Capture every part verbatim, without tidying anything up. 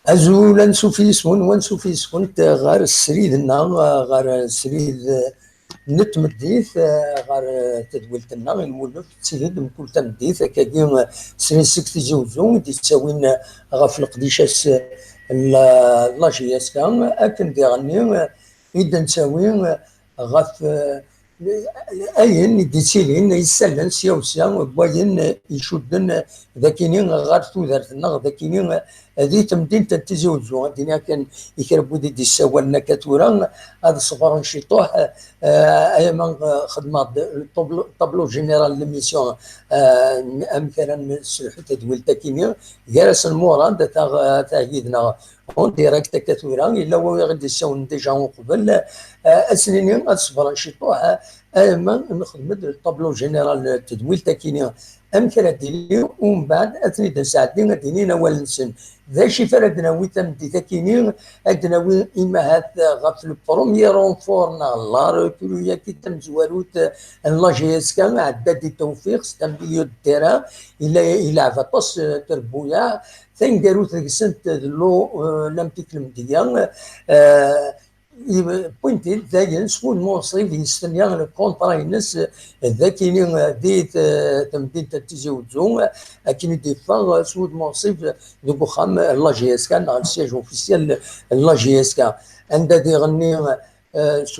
Azul, ansuf yis-wen, wansuf yis-went ɣer srid-nneɣ, ɣer srid n tmeddit, ɣer tedwilt-nneɣ i lmulef, ttili-d mkul tameddit, akkagi srid seg Tizi Uzzu i d-yettawin ɣef leqdic-as la, la J S K, akken diɣenni i d-nettawi ɣef ayen i d-yettilin, yessallen sya u sya, n wayen icudden d akini ɣer tudert-nneɣ, d akini di temdint n Tizi Uzzu. Ad d-iniɣ kan i kra n wid i d-yessawalen akka tura, ad ṣebren ciṭuḥ, eh, ay ma, eh, xedmeɣ-d le tableau, tableau général de l'émission, eh, amek ara nesselḥu tadwilt akini, gar-asen Murad, ata, ata yid-neɣ en direct akka tura, yella wa i ɣ-d-yessawlen déjà uqbel, eh, ad s-nini ad ṣebren ciṭuḥ, eh, ama nexdem-d le tableau général n tedwilt akini, amek ara d-tili, umbeɛd ad ten-id-nesɛeddi ad d-inin awal-nsen. D acu i ara d-nawi tameddit akini? Ad d-nawi imahat ɣef le premier renfort neɣ la recrue-agi tamezwarut n la J S K, Ɛeddadi Tawfiq, c'est un milieu de terrain, ila, ilɛeb aṭas, eh, terbuyaɛ, taneggarut deg-sent d l'O-, eh, Olympique Lemdeyya, eh, wwin-t-id dayen s wudem unsib, yestenya lkuntra-ines d akini di t-, temdint n Tizi Uzzu, akken i d-yeffeɣ s wudem unsib deg uxxam n la J S K neɣ le siège officiel n la J S K, anda diɣenni, eh, s-,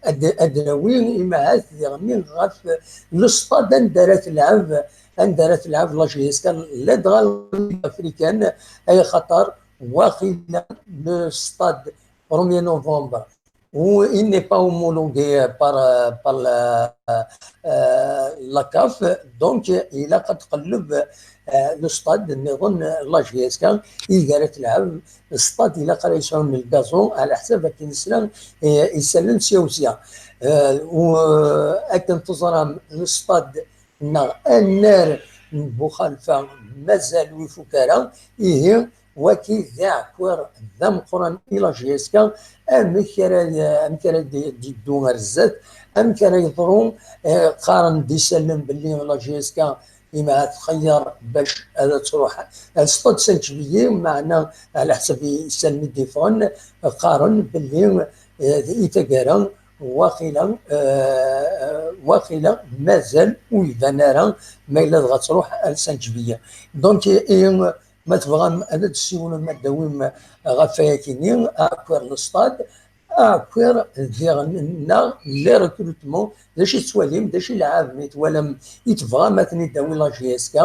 ad, ad nawi imahat diɣenni ɣef le stade anda ara telɛeb, anda ara telɛeb la J S K, ladɣa africaine, ay xaṭer waqila le stade premier novembre, où il n'est pas homologué par, euh, par la, euh, la CAF. Donc, ilaq ad tqelleb, euh, le stade niḍen, la J S K, i ara telɛeb, le stade ilaq ara yesɛun le gazon, ɛla ḥsab akken nesla, eh, isallen sya u sya. Euh, u, euh, akken teẓram, le stade neɣ annar n Buxalfa mazal ur ifuk ara, ihi waki d aɛekkiṛ d ameqqran i la J S K. Amek ara, amek ara d-, d-yeddu ar zdat, amek ara yeḍru? Eh, qqaren-d isallen belli la J S K imaha txeyyer bac ad tṛuḥ ar stade Saint-Juillet, meɛna ɛla ḥsab isallen i d-yeffɣen qqaren belli, eh, i taggara waqila, eh, waqila mazal ur iban ara ma yella dɣa tṛuḥ ar Saint-Juillet. Donc, i, ma tebɣam ad d-tessiwlem, ad d-tawim ɣef wayagi-nni, aɛekkiṛ n stade, aɛekkiṛ diɣen-nneɣ les recrutements, d acu i tettwalim, d acu i lɛab mi twalam i tebɣam ad ten-id-tawi la J S K,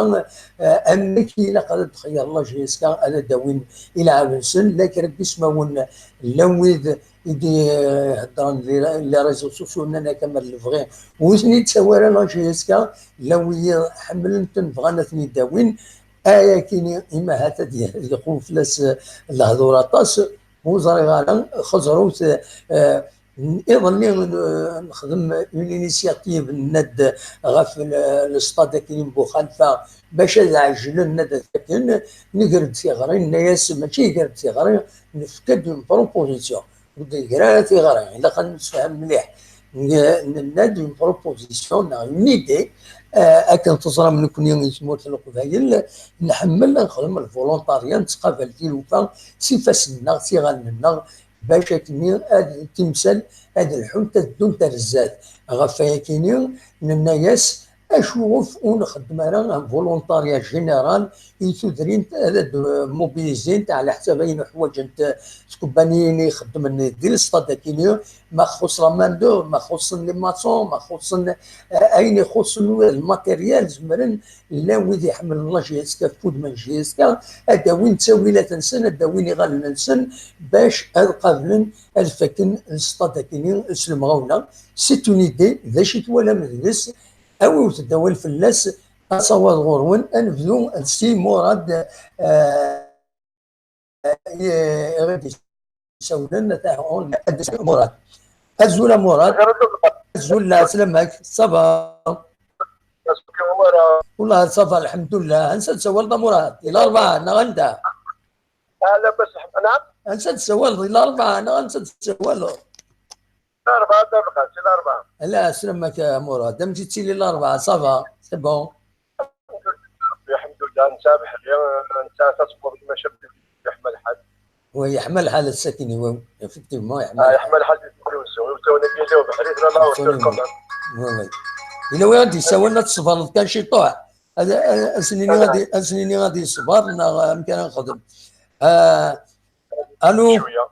eh, amek ilaq ad d-txeyyer la J S K ad d-awin ilɛab-nsen, la kra n yismawen llan wid i d-heddren di les réseaux sociaux, nnan akka ma d lebɣi ur ten-id-tawi ara la J S K, llan wid ḥemmlen-ten bɣan ad ten-id-awin, ayakini imahat ad yexuf fell-as, eh, lehdur aṭas, ur ẓriɣ ara, xeẓrut, eh, iḍelli, eh, nexdem une initiative, nenna-d ɣef le, le stade akini n Buxalfa, bac ad ɛejlen, nenna-d ad faken, nger-d tiɣri, nenna-yas mačči nger-d tiɣri, nefka-d une proposition. Ur d-nger ara tiɣri, ilaq ad nemsefham mliḥ. N-, nenna-d une proposition neɣ une idée, eh, akken teẓram nekkni i tmurt n Leqbayel, nḥemmel ad nexdem lvolontarya, nettqabal tilufa s ifassen-nneɣ, s iɣallen-nneɣ, bac akkenni ad timsal ad lḥunt, ad ddunt ar zdat. Ɣef wayakini, nenna-yas, acu ɣef ur nxeddem ara un volontariat général i tudrin ad d-mobilisint ɛla ḥsab ayen uḥwaǧent tkubbaniyin i ixeddmen di lestad akini, ma xuṣṣ la main d'œuvre, ma xuṣṣen les maçons, ma xuṣṣen, eh, ayen ixuṣṣen le matériel, zemren llan wid iḥemmlen la J S K, f wudem n J S K, ad d-awin ttawilat-nsen, ad d-awin iɣallen-nsen, bac ad qablen ad faken lestad akini s lemɣawla. C'est une idée, d acu i twalam deg-s? Awiwet-d awal fell-as, asawaḍ ɣur-wen, ad nebdu si Murad, eh, i, i ɣ-d-isawlen, ata Murad. Azul a Murad. Azul, lɛeslama-k, ça va? Wallah, ça va, lḥemdullah. Ansa d-tsawaleḍ a Murad? Di Larebɛa neɣ anda? Ala, bas, naɛam? Ansa d-tsawaleḍ, di Larebɛa neɣ ansa d-tsawaleḍ? L'Arbaɛa, Dda Belqas, si L'Arbaɛa. Ala, sslam-ak a Murad. Amek i tettili L'Arbaɛa? Ça va, c'est bon. Alḥemdulillah, Rabbi, alḥemdulillah, nesɛa abeḥri, nesɛa tasebbuḍt, maca yeḥma lḥal. Oui, yeḥma lḥal ass-agi, oui, effectivement, yeḥma Ah, lḥal. Yeḥma lḥal di Tizi Wezzu, iwtawen-agi yella ubeḥri, tella la hauteur quand même. Oui, oui. Yella win i d-yessawalen, ad tṣebreḍ kan ciṭuḥ. Ad, ad, ad s-nini ad, ad s-nini ad yeṣber, neɣ amek ara nexdem? Ah, allô? Cwiya.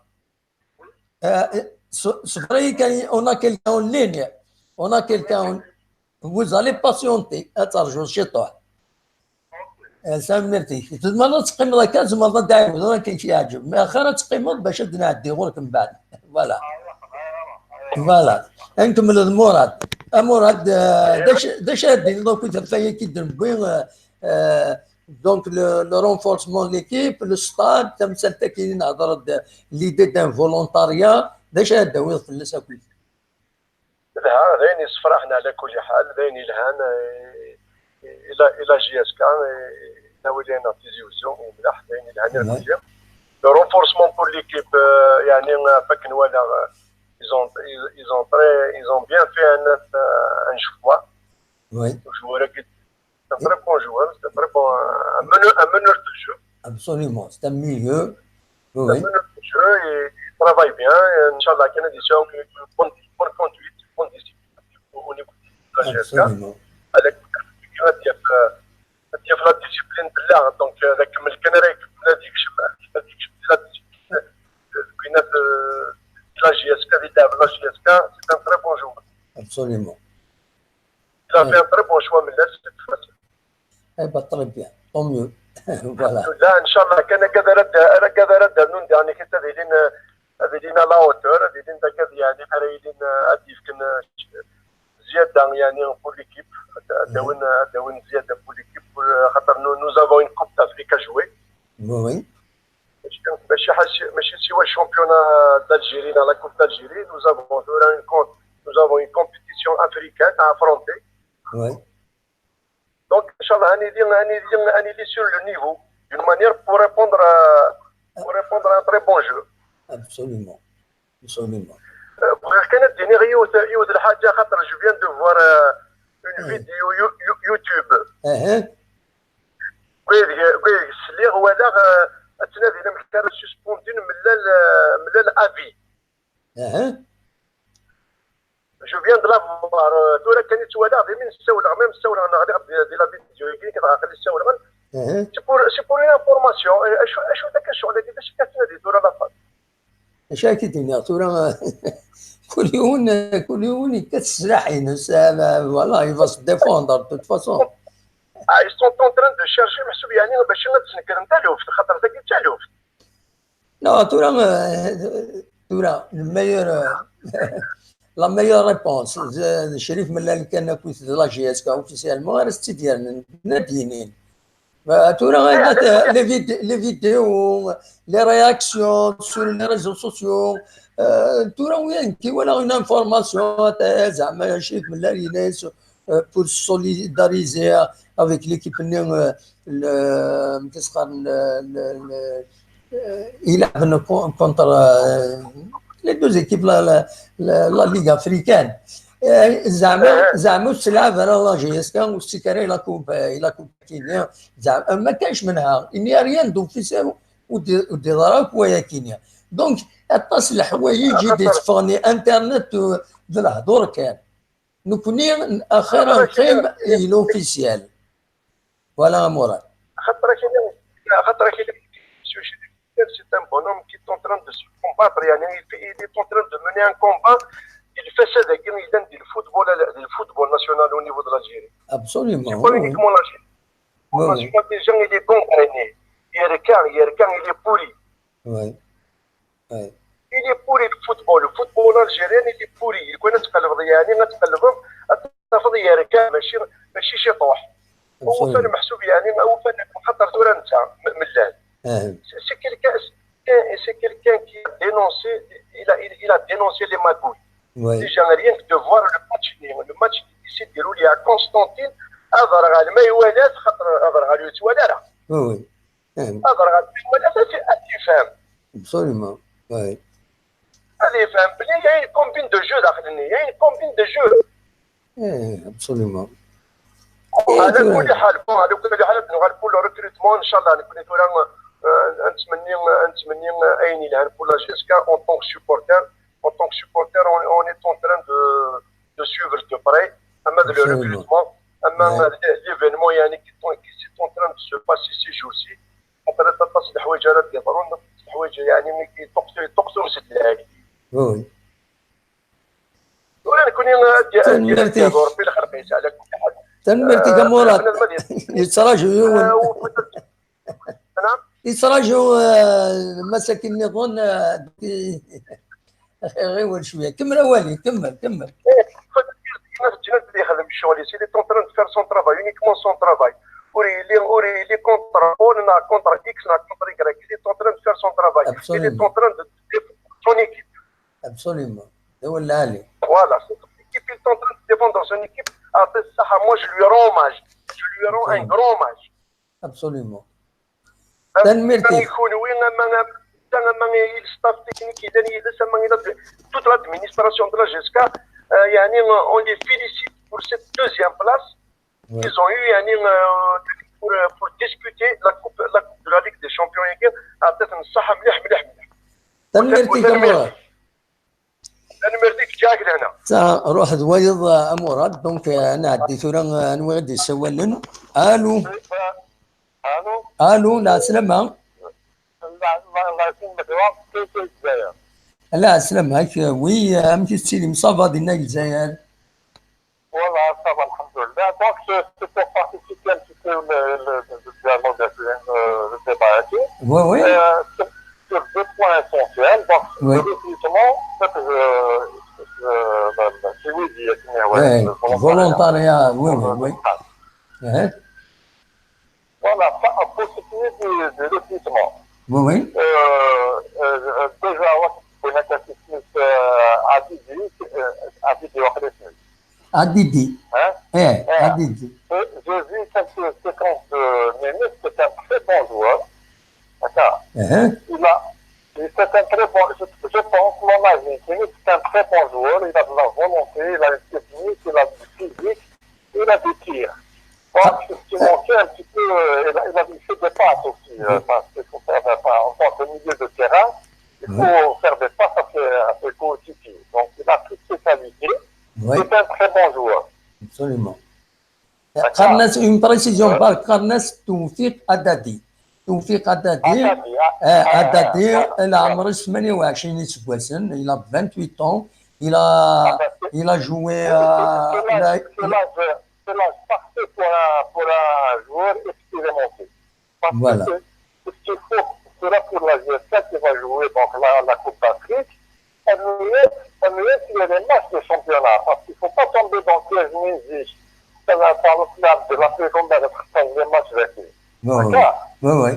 Euh, so-, صبري كان، on a quelqu'un en ligne. On a quelqu'un en-, vous allez patienter. Ad terjut ciṭuḥ. Euh, ça, merci. Tzemreḍ ad teqqimeḍ akka, tzemreḍ ad d-tɛiwdeḍ akken k-yeɛǧeb. Mais axir ad teqqimeḍ bac ad d-nɛeddi ɣur-k mbeɛd. Voilà. Voilà. Ad nkemmel d Murad. A Murad, euh, d acu, d acu ara d-tiniḍ akk ɣef waya i d-newwi, euh, euh, donc le, le renforcement de l'équipe, le stade, tamsalt-agi i nehder-d, l'idée d'un volontariat, d acu ara d-tawiḍ fell-as akk? Dha, d ayen yessefraḥen ɛla kulli ḥal, d ayen yelhan, eh, i la, i la J S K, eh, i la wilaya n Tizi Wezzu, i mleḥ, d ayen yelhan i Ouais. Kulli. Le renforcement pour l'équipe, euh, يعني, euh, ɣef akken walaɣ, euh, ils ont, ils, ils ont très, ils ont bien fait un, euh, un choix. Oui. Joueur-agi, c'est un très bon joueur, c'est un très bon, euh, un meneur, un meneur de jeu. Absolument, c'est un milieu. Oui, oui. Un meneur de jeu, il, il travaille bien. Et Inch'Allah, كان يسوي une bonne, bonne conduite, une bonne discipline au niveau de la J S K. Absolument. Avec, avec, avec la discipline de l'art, donc, euh, avec le Canary, la discipline, euh, la J S K, c'est un très bon joueur. Absolument. Il a fait un très bon choix, mais là, c'est facile. Eh ben, très bien. Tant mieux. Voilà. Là, Inch'Allah, كان قادر أدى، أنا قادر أدى نون داني كنت هذه لنا، هذه لنا la hauteur، هذه لنا كذا يعني، أنا لنا أدي كنا زيادة يعني pour l'équipe، داون، داون زيادة pour l'équipe، خاطر nous, nous avons une Coupe d'Afrique à jouer. Oui, oui. ماشي، ماشي حاجة، ماشي سوى الشامبيونا دالجيري، لا كوب دالجيري، nous avons ثورة une com-، nous avons une compétition africaine à affronter. Oui. Donc, إن شاء الله، هاني لي، هاني لي، هاني لي sur le niveau, d'une manière pour répondre à, pour répondre à un très bon jeu. Absolument. Absolument. Euh, بغيت كان نديني غير يوث-، يوث الحاجة، خاطر je viens de voir, euh, une vidéo You-, You-, YouTube. Wid, wid sliɣ, walaɣ, euh, ad tnadin amek ara suspendu mlal, euh, mlal avis. Je viens de la voir, euh, tura kan i tt-walaɣ, d imi nessawleɣ, même ssawleɣ neɣ di, di la vidéo-agi, dɣa aql-i ssawleɣ. C'est pour, c'est pour une information. Euh, acu, acu akka ccɣel-agi, d acu akka tettnadi tura la femme? Acu ara k-id-iniɣ tura? Kul yiwen, kul yiwen yekkat sslaḥ-ines, ah, voilà, il va se défendre de toute façon. Ah, ils sont en train de chercher, meḥsub yeɛni, bac ad snekren taluft, xaṭer tagi d taluft. Non, tura, euh, tura, le meilleur, euh, la meilleure réponse, d, d Crif Mellal kan akkit d la J S K officiellement ara s-tt-id-yerren, ad d-yinin. Bah, tura, les vid-, les vidéos, les réactions sur les réseaux sociaux, euh, tura, oui, nekk i walaɣ une information, euh, zeɛma Crif Mellal yenna-as, euh, pour se solidariser avec l'équipe-nni, euh, le, qu'est-ce que, le, le, le, euh, il a con-, contre, euh, les deux équipes, la, la, la, la Ligue africaine. Euh, zeɛma, zeɛma ur tettlaɛab ara la J S K, ur tettekk ara i la Coupe, euh, i la Coupe-nni. Zeɛma, euh, ma kanx menha, il n'y a rien d'officiel ur d-, ur d-yeḍra akk wayagi-nni. Donc, aṭas n leḥwayeǧ i d-yetteffɣen i internet, euh, d lehdur kan. Nekkni, axir ad neqqim i l'officiel. Voilà, a Murad. Xaṭer akini, xaṭer akini, c'est un bonhomme qui est en train de se combattre, يعني, il, il est en train de mener un combat. Il fait ça, il est dans le football, le football national au niveau de l'Algérie. Absolument, c'est pas uniquement l'Algérie. Oui, oui. National, déjà, il est gangréné. Il est requin, il est requin, il est pourri. Oui. Ouais. Il est pourri le football. Le football algérien, il est pourri. يكون تقلب يعني، ما تقلب، تفضي يا ركاب، ماشي، ماشي شي طوح. هو فن محسوب يعني، هو فن خطر ثورة نتا، م-، ملال. C'est quelqu'un, c'est, c'est quelqu'un qui a dénoncé, il a, il, il a dénoncé les magouilles. Ouais. Déjà, rien que de voir le match, le match, il s'est déroulé à Constantine, هضر على ما يوالات، خاطر هضر على يوتيوب ولا لا. Oui, oui. Ad ɣer wala, ça, c'est à tifham. Absolument, oui. هذا يفهم بلي il y a une combine de jeu داخل النية، il y a une combine de jeu. ايه، absolument. على كل حال، bon، على كل حال، نروح pour le recrutement، إن شاء الله نكون ثورة. آه، نتمنى، نتمنى أين يلعب pour la J S K en tant que supporter. En tant que supporter, on, on est en train de, de suivre de près. أما هذا le Absolument. recrutement، أما هذا l'événement يعني qui, qui est en train de se passer ces jours-ci. Donc أنا تتصل حوايج على الديفرون، تتصل حوايج يعني كي تقصر، تقصر سد العالي. Oui. ولا نكون أنا أدي، أدي، تنميرتي. أدي دور في الخلق على كل حال. تنميرتي آه، كمورا. من المدينة. يتراجعوا يوم. آه، وبدل-، نعم. يتراجعوا، آه، مساكين نظن، آه، غير شويه. كمل اوالي، كمل، كمل. الناس، الناس اللي يخدم الشغل، il est en train de faire son travail, uniquement son travail. وري لي، وري لي contre Paul، نا contre X، نا contre Y. Il est en train de faire son travail. Il est en train de défendre son équipe. Absolument. هو العالي. Voilà, c'est son équipe, il est en train de défendre son équipe. أعطيه الصحة. Moi, je lui rends hommage. Je lui rends un grand hommage. Absolument. تنميرتي. يكون وين، أما، أما le staff technique، إذا يلس، أما إذا toute l'administration de la J S K، آه، يعني، on les félicite pour cette deuxième place. Ils ont eu يعني، آه، pour, pour disputer la coupe, la coupe de la Ligue des Champions. يعني، أعطيتهم الصحة مليح، مليح، مليح. تنميرتي كمورا. تنميرتي جاك لهنا. تا روح دويض، آه، أمورات. Donc، آه، أنا عدي ثورة، آه، أنا وغدي سوالن. ألو. ألو. ألو، لا سلامة. الله، الله، الله يسلمك. كيف الجزائر؟ لا سلامة. Oui، آه، أمك تسيلي مصافا دينا الجزائر. Voilà, ça va, الحمد لله. Donc, c'est, c'est pour participer un petit peu le, le, le dialogue, euh, le débat et tout. Oui, oui. Euh, sur, sur deux points essentiels. Donc, Oui. le recrutement, en fait, euh, euh, le, le, c'est oui, il y a une, ouais, Ouais, le volontariat. volontariat, oui, oui, Euh, oui. le stage. Hein? Voilà, ça, pour ce qui est du, du recrutement. Oui, oui. Euh, euh, déjà, ouais, c'est une question, euh, à Didi, euh, à Didi, on va laisser. À Didi. Hein? Eh, Eh, à Didi. euh, j'ai vu quelques séquences de Mémé, c'est un très bon joueur. D'accord. Hein? Il a, il- c'est un très bon, je, je pense, mon avis, Mémé, c'est un très bon joueur. Il a de la volonté, il a une technique, il a du physique, il a des tirs. Bon, Ah. Ce qui manquait un petit peu, euh, il a, il a fait des passes aussi, euh, parce qu'il faut faire des passes. En tant que milieu de terrain, il faut Ouais. faire des passes à ses, à ses coéquipiers. Donc, il a toutes ses qualités. Oui, C'est un très bon joueur. absolument. D'accord. قرناس، une précision Ouais. برك، قرناس توفيق أدادي. توفيق أدادي. Adadi, ah, آه، ah, أدادي voilà. العمر ثمانية وعشرين يسواسن، il a vingt-huit ans, il a, Ah, bah, c'est- il a joué, C'est euh, c'est il a- l'âge, c'est l'âge, c'est l'âge parfait pour un, pour un joueur expérimenté. Parce Voilà. que c'est- ce qu'il faut, c'est là pour la J S K qui va jouer donc la, la Coupe d'Afrique. Elle mérite, elle mérite les matchs de championnat parce qu'il ne faut pas tomber dans le piège musique. Ça va faire le club de la seconde avec les matchs avec lui. Oui, oui. D'accord. Oui, oui.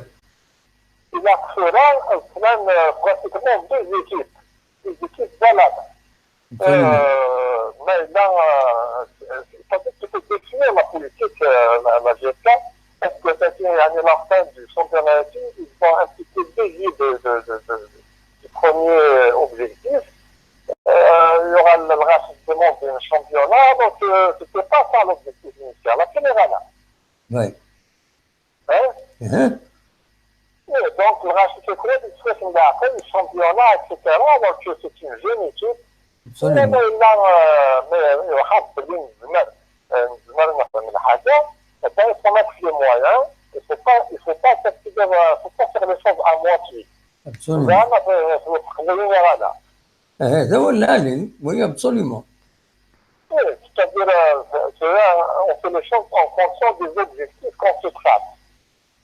Il a fait là, euh, pratiquement deux équipes. Des équipes valables. Absolument. Euh, mais là, euh, ça peut définir la politique, euh, la, la J S K, parce que c'était يعني, la fin du championnat et tout, ils ont un petit peu dévié de, de, de, de, du premier objectif. Euh, il y aura le, le rassemblement du championnat, donc euh, c'était pas ça l'objectif initial. La première année. Oui. Hein? Hein? Et donc, le Rachid Koued, il souhaite une affaire, le championnat, et cetera. Donc, euh, c'est une jeune équipe. Absolument. Mais là, euh, mais, euh, il y aura Berlin, euh, نقدر نخدم الحاجة. Maintenant, il faut mettre les moyens. Il faut pas, il faut pas faire, euh, faut pas faire les choses à moitié. Absolument. زعما في، في الوقت القليل هذا. هذا هو العالي. Oui, absolument. Oui, c'est-à-dire, euh, c'est là, on fait les choses en fonction des objectifs qu'on se trace.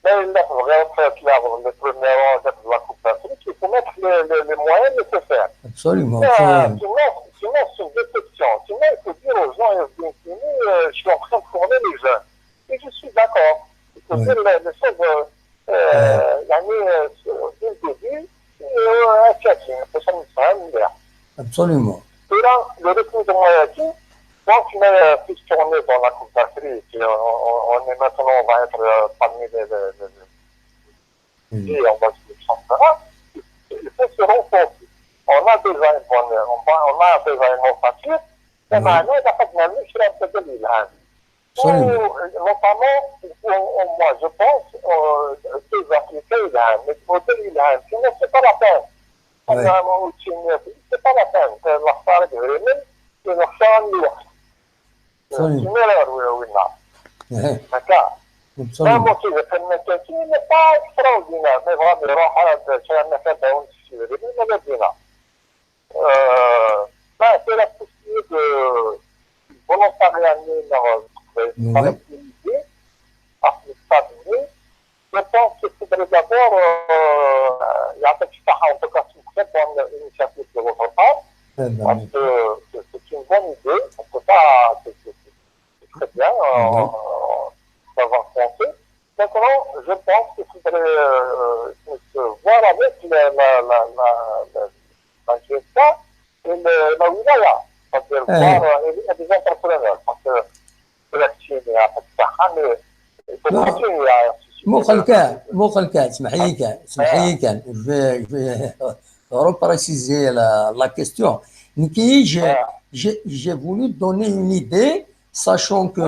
Là, il a vraiment fait la, le premier rang de la Coupe d'Afrique, il faut mettre les, les, les moyens nécessaires. Absolument. Euh, Absolument. sinon, sinon c'est une déception. Sinon, il faut dire aux gens, euh, je suis en train de former les jeunes. Et je suis d'accord. Il faut Oui. dire les, les choses, euh, euh, يعني, euh, dès le début, euh, à chacun, faut ça me semble bien. Absolument. Et là, le recrutement a dit, donc, mais, euh, puisqu'on est dans la Coupe d'Afrique, et on, on, on est maintenant, on va être euh, parmi les, les, les, les Mm. et on va jouer le championnat, il faut se renforcer. On a déjà une bonne, on a, on a déjà une bonne facture. Lameɛna ilaq ad nernu kra n waddal yelhan. Notamment, au moins, je pense, euh, des appliqués yelhan, mais modèle yelhan, sinon c'est pas la peine. C'est pas la peine. Lexsara n yidrimen, d lexsara n lweqt. Timira ɣer winna. Akka. Même aussi, le phénomène n'est pas extraordinaire, mais vraiment, il y aura des gens qui vont se dire, mais bien. Euh, ben, c'est la possibilité de volontariat, mais non, c'est pas la possibilité, parce que ça, je pense qu'il faudrait d'abord, euh, il y a quelque chose, en tout cas, c'est une très bonne initiative de votre part, parce que c'est une bonne idée, on peut pas, c'est très bien, euh, d'avoir pensé. Maintenant, je pense qu'il faudrait euh, se voir avec la, la, la, la, la G S K et le, la wilaya, c'est-à-dire voir euh, des entrepreneurs, parce que c'est la Chine, il y a pas de ça, mais il faut continuer à muqel kan, muqel kan, smeḥ-iyi kan, smeḥ-iyi kan, je vais, je vais repréciser la, la question. Nekki, j'ai voulu donner une idée, sachant que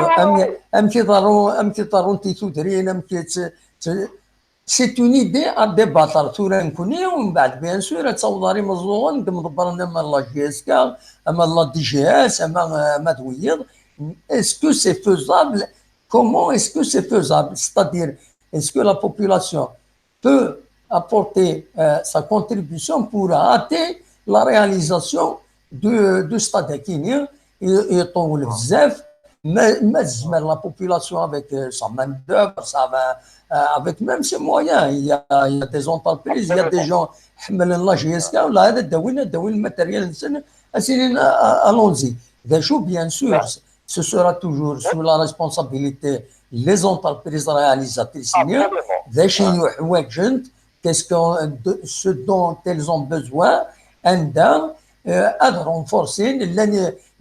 amek i ḍerrun, amek i ḍerrunt i tudrin, amek c'est une idée à débattre tura nekkni, umbeɛd bien sûr ad taweḍ ɣer imeẓẓuɣen d imḍebbren ama la G S K, ama la D G S, ama, ama d wiyiḍ. Est-ce que c'est faisable? Comment est-ce que c'est faisable? C'est-à-dire, est-ce que la population peut apporter euh, sa contribution pour hâter la réalisation de, de stade akini et, et بزاف ما تزمر la population avec euh, sa main d'œuvre, ça va, euh, avec même ses moyens. Il y, a, il y a des entreprises, il y a des gens حملن la G S K ولا هذا داوين داوين le matériel نسن اسينين allons-y. Des choses, bien sûr, ce sera toujours sous la responsabilité les entreprises réalisatrices des gens qu'est-ce que ce dont elles ont besoin, anda ad renforcent,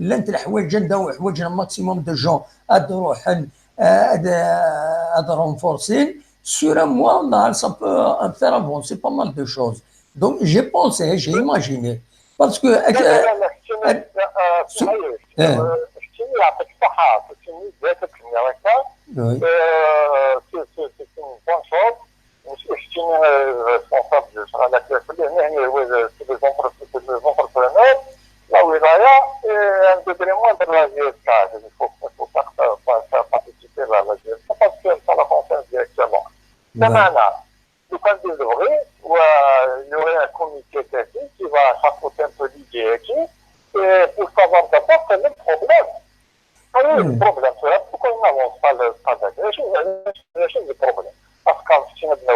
llant leḥwayeǧ anda uḥwaǧen un maximum de gens ad ruḥen ad renforcent. Sur un mois, ça peut faire avancer pas mal de choses. Donc j'ai pensé, j'ai imaginé, parce que ماشي كيما responsable ديال شغل على كيف اللي هنا هنا هو سي لي زونتربريز، سي لي زونتربرونور، لا ولايه، ان دو بريمون ديال لا جي اس كا، il faut faut pas participer à la G S K parce que ça la concerne directement. بمعنى لو كان ندير دغري و il y aurait un comité technique qui va chapeauter un peu l'idée et pour savoir d'abord quel est le problème. ايوا البروبليم في هذا كون ما هو قال قال هذا شنو شنو البروبليم؟ باسكو كنتي مبنى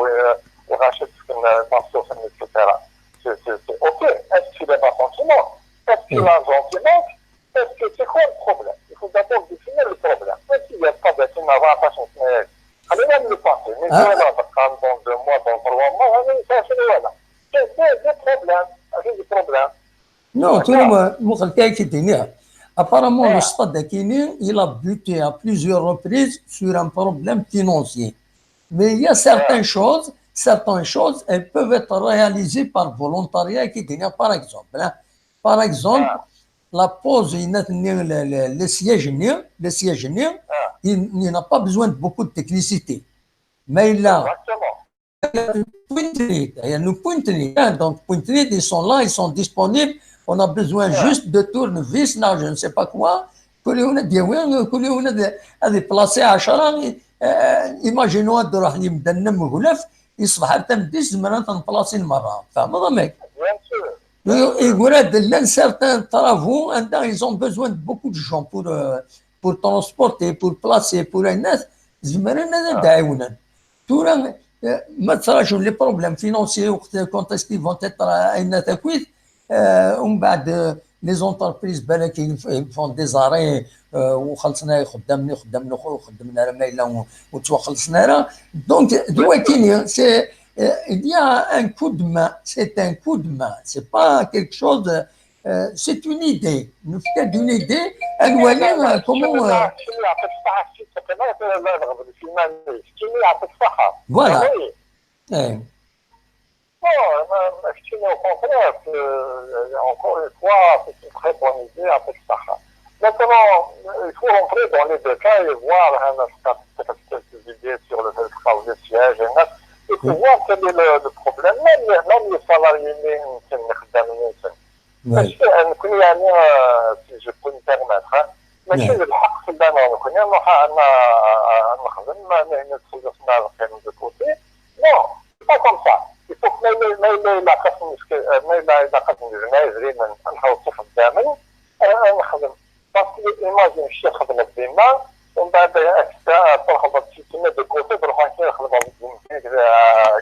وغاشي تسكن مخصوص اكسيتيرا. سي سي سي اوكي. اسكو لي با سونتيمون؟ اسكو لارجون كي مونك؟ اسكو سي كوا البروبليم؟ Il faut d'abord définir le problème. ماشي هي القضيه كيما أربعطاش سنه هذه. خلينا من لو باسي، مي سوا لا بقى دون دو موا دون تروا موا هذا يسافر ولا. سي سي دي بروبليم، ماشي دي بروبليم. Non, tout le monde, مخلكاي كي دينيها. Apparemment, le stade d'Akini, il a buté à plusieurs reprises sur un problème financier. Mais il y a certaines choses, certaines choses, elles peuvent être réalisées par volontariat qui dégage, par exemple. Hein. Par exemple, la pose, il n'a le, le, le siège, le siège, il, il n'a pas besoin de beaucoup de technicité. Mais il a, Exactement. Pointe-Noire, il y a nous Pointe-Noire, hein, donc Pointe-Noire, ils sont là, ils sont disponibles. On a besoin juste de tournevis, là, je ne sais pas quoi. كل يوم نديوين، كل يوم ندي هذه بلاصي عشرة. Imaginons هاد راح يمدن مغلف يصبح حتى مديس زمران تنبلاصي المرة. فاهم ضمك؟ Bien sûr. يقول هاد لان certains travaux عندها ils ont besoin de beaucoup de gens pour euh, pour transporter, pour placer, pour الناس زمران هذا دعيونا. تورا ما تصراش les problèmes financiers وقت quand est-ce qu'ils vont être عندنا تكويت. ومن بعد les entreprises بالك ils font des arrêts وخلصنا خدامني خدامنا خويا خدمنا راه ما الا وتوخلصنا راه. Donc دوا كينيا c'est il y a un coup de main, c'est un coup de main, c'est pas quelque chose, c'est une idée, نفكر d'une idée. الوالي comment شنو يعطيك الصحة؟ شنو يعطيك الصحة؟ شنو يعطيك الصحة؟ Voilà. Oui. Eh. Non, ma, ma keččini, au contraire, c'est, euh, encore une fois, c'est une très bonne idée avec Saha. Maintenant, il faut rentrer dans les détails et voir, hein, quelques idées sur le fait de les sièges, hein, et pour voir quel est le, le problème. Même, même les salariés, même les خدامين, parce que, euh, nekkni, يعني, euh, si je peux me permettre, hein, ماشي الحق في بالنا nekkni نروح، آه، نخدم، ما، ما، ما تخلصنا الخير de côté. Non, c'est pas comme ça. Il faut que ما يلا، ما يلا يلاقص المشكل، ما يلا يلاقص الجماعة يزرينا نحاول خدامين، آه، نخدم. Parce que imagine شي خدمة ديما، ومن بعد هكا ترفض شي كلمة de côté، بروح نمشي نخدم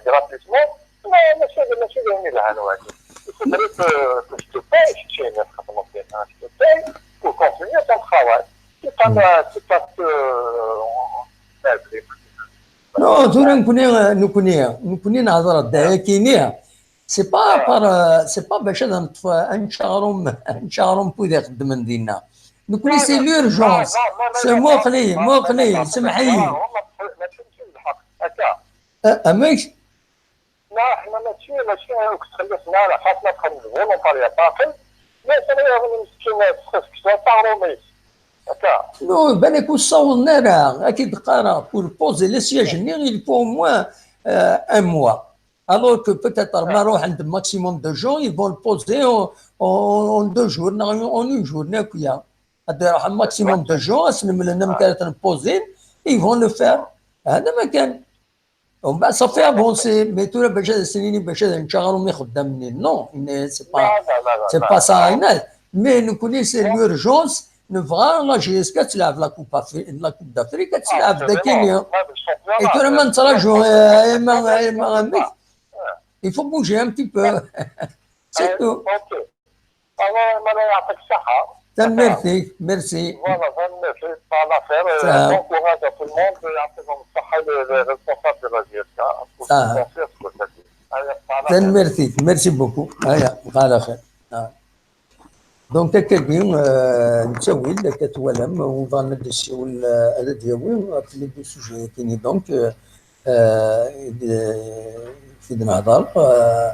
gratuitement. ما، ماشي، ماشي دايرين لها الواجب. Il faudrait que, que je te paye، شي نخدم ديما، je te paye pour continuer ton travail. C'est pas, c'est pas que, euh, on, on, Non, tura nekkni, nekkni, nekkni nehḍer-d ayakini, c'est pas par, euh, c'est pas bac ad neṭṭef, ad nečč aɣrum, ad nečč aɣrum n wid ixeddmen dinna. Nekkni c'est l'urgence. C'est, muqel-iyi, muqel-iyi, semmeḥ-iyi. Amek? Non, حنا ماشي، ماشي راك تخلصنا على خاطرنا تخدم فولونتاريا باطل. Mais c'est vrai, مسكين، c'est pas روميس. هكا. Non, بالك ur ssawḍen ara, ad k-id-qqareɣ, pour poser les sièges-nni, il faut au moins, euh, un mois. Alors que peut-être ma ruḥen maximum de gens, ils vont le poser en, en, en deux jours, non, en une journée, quoi. Ad iruḥ maximum de gens, ad sen-mlen amek ara ten-poser, ils vont le faire. هذا ما كان. ومن بعد صافي افونسي، mais tura bac ad as-nini bac ad nečč aɣrum ixeddamen-nni. Non, c'est pas, c'est pas ça. Mais nekkni c'est l'urgence, nebɣa la J S K ad telɛeb la Coupe Afri-, la Coupe d'Afrique, ad telɛeb dagi. Et tura ma nettraǧu, euh, ma, ma, ma, il faut bouger un petit peu. C'est tout. Alors, Mala, يعطيك الصحة. Tanemmirt-ik, merci. Voilà, tanemmirt-ik. Bon courage à tout le monde. يعطيكم الصحة les, les responsables de la J S K. Tanemmirt-ik, merci beaucoup. Aya, ala xir. Donc, akkagi, euh, nettawil, akka twalam, win yebɣan ad d-yessiwel, euh, ad d-yawi, ɣef les deux sujets-agi, donc, euh, euh, i d-, i d-nehḍer, euh,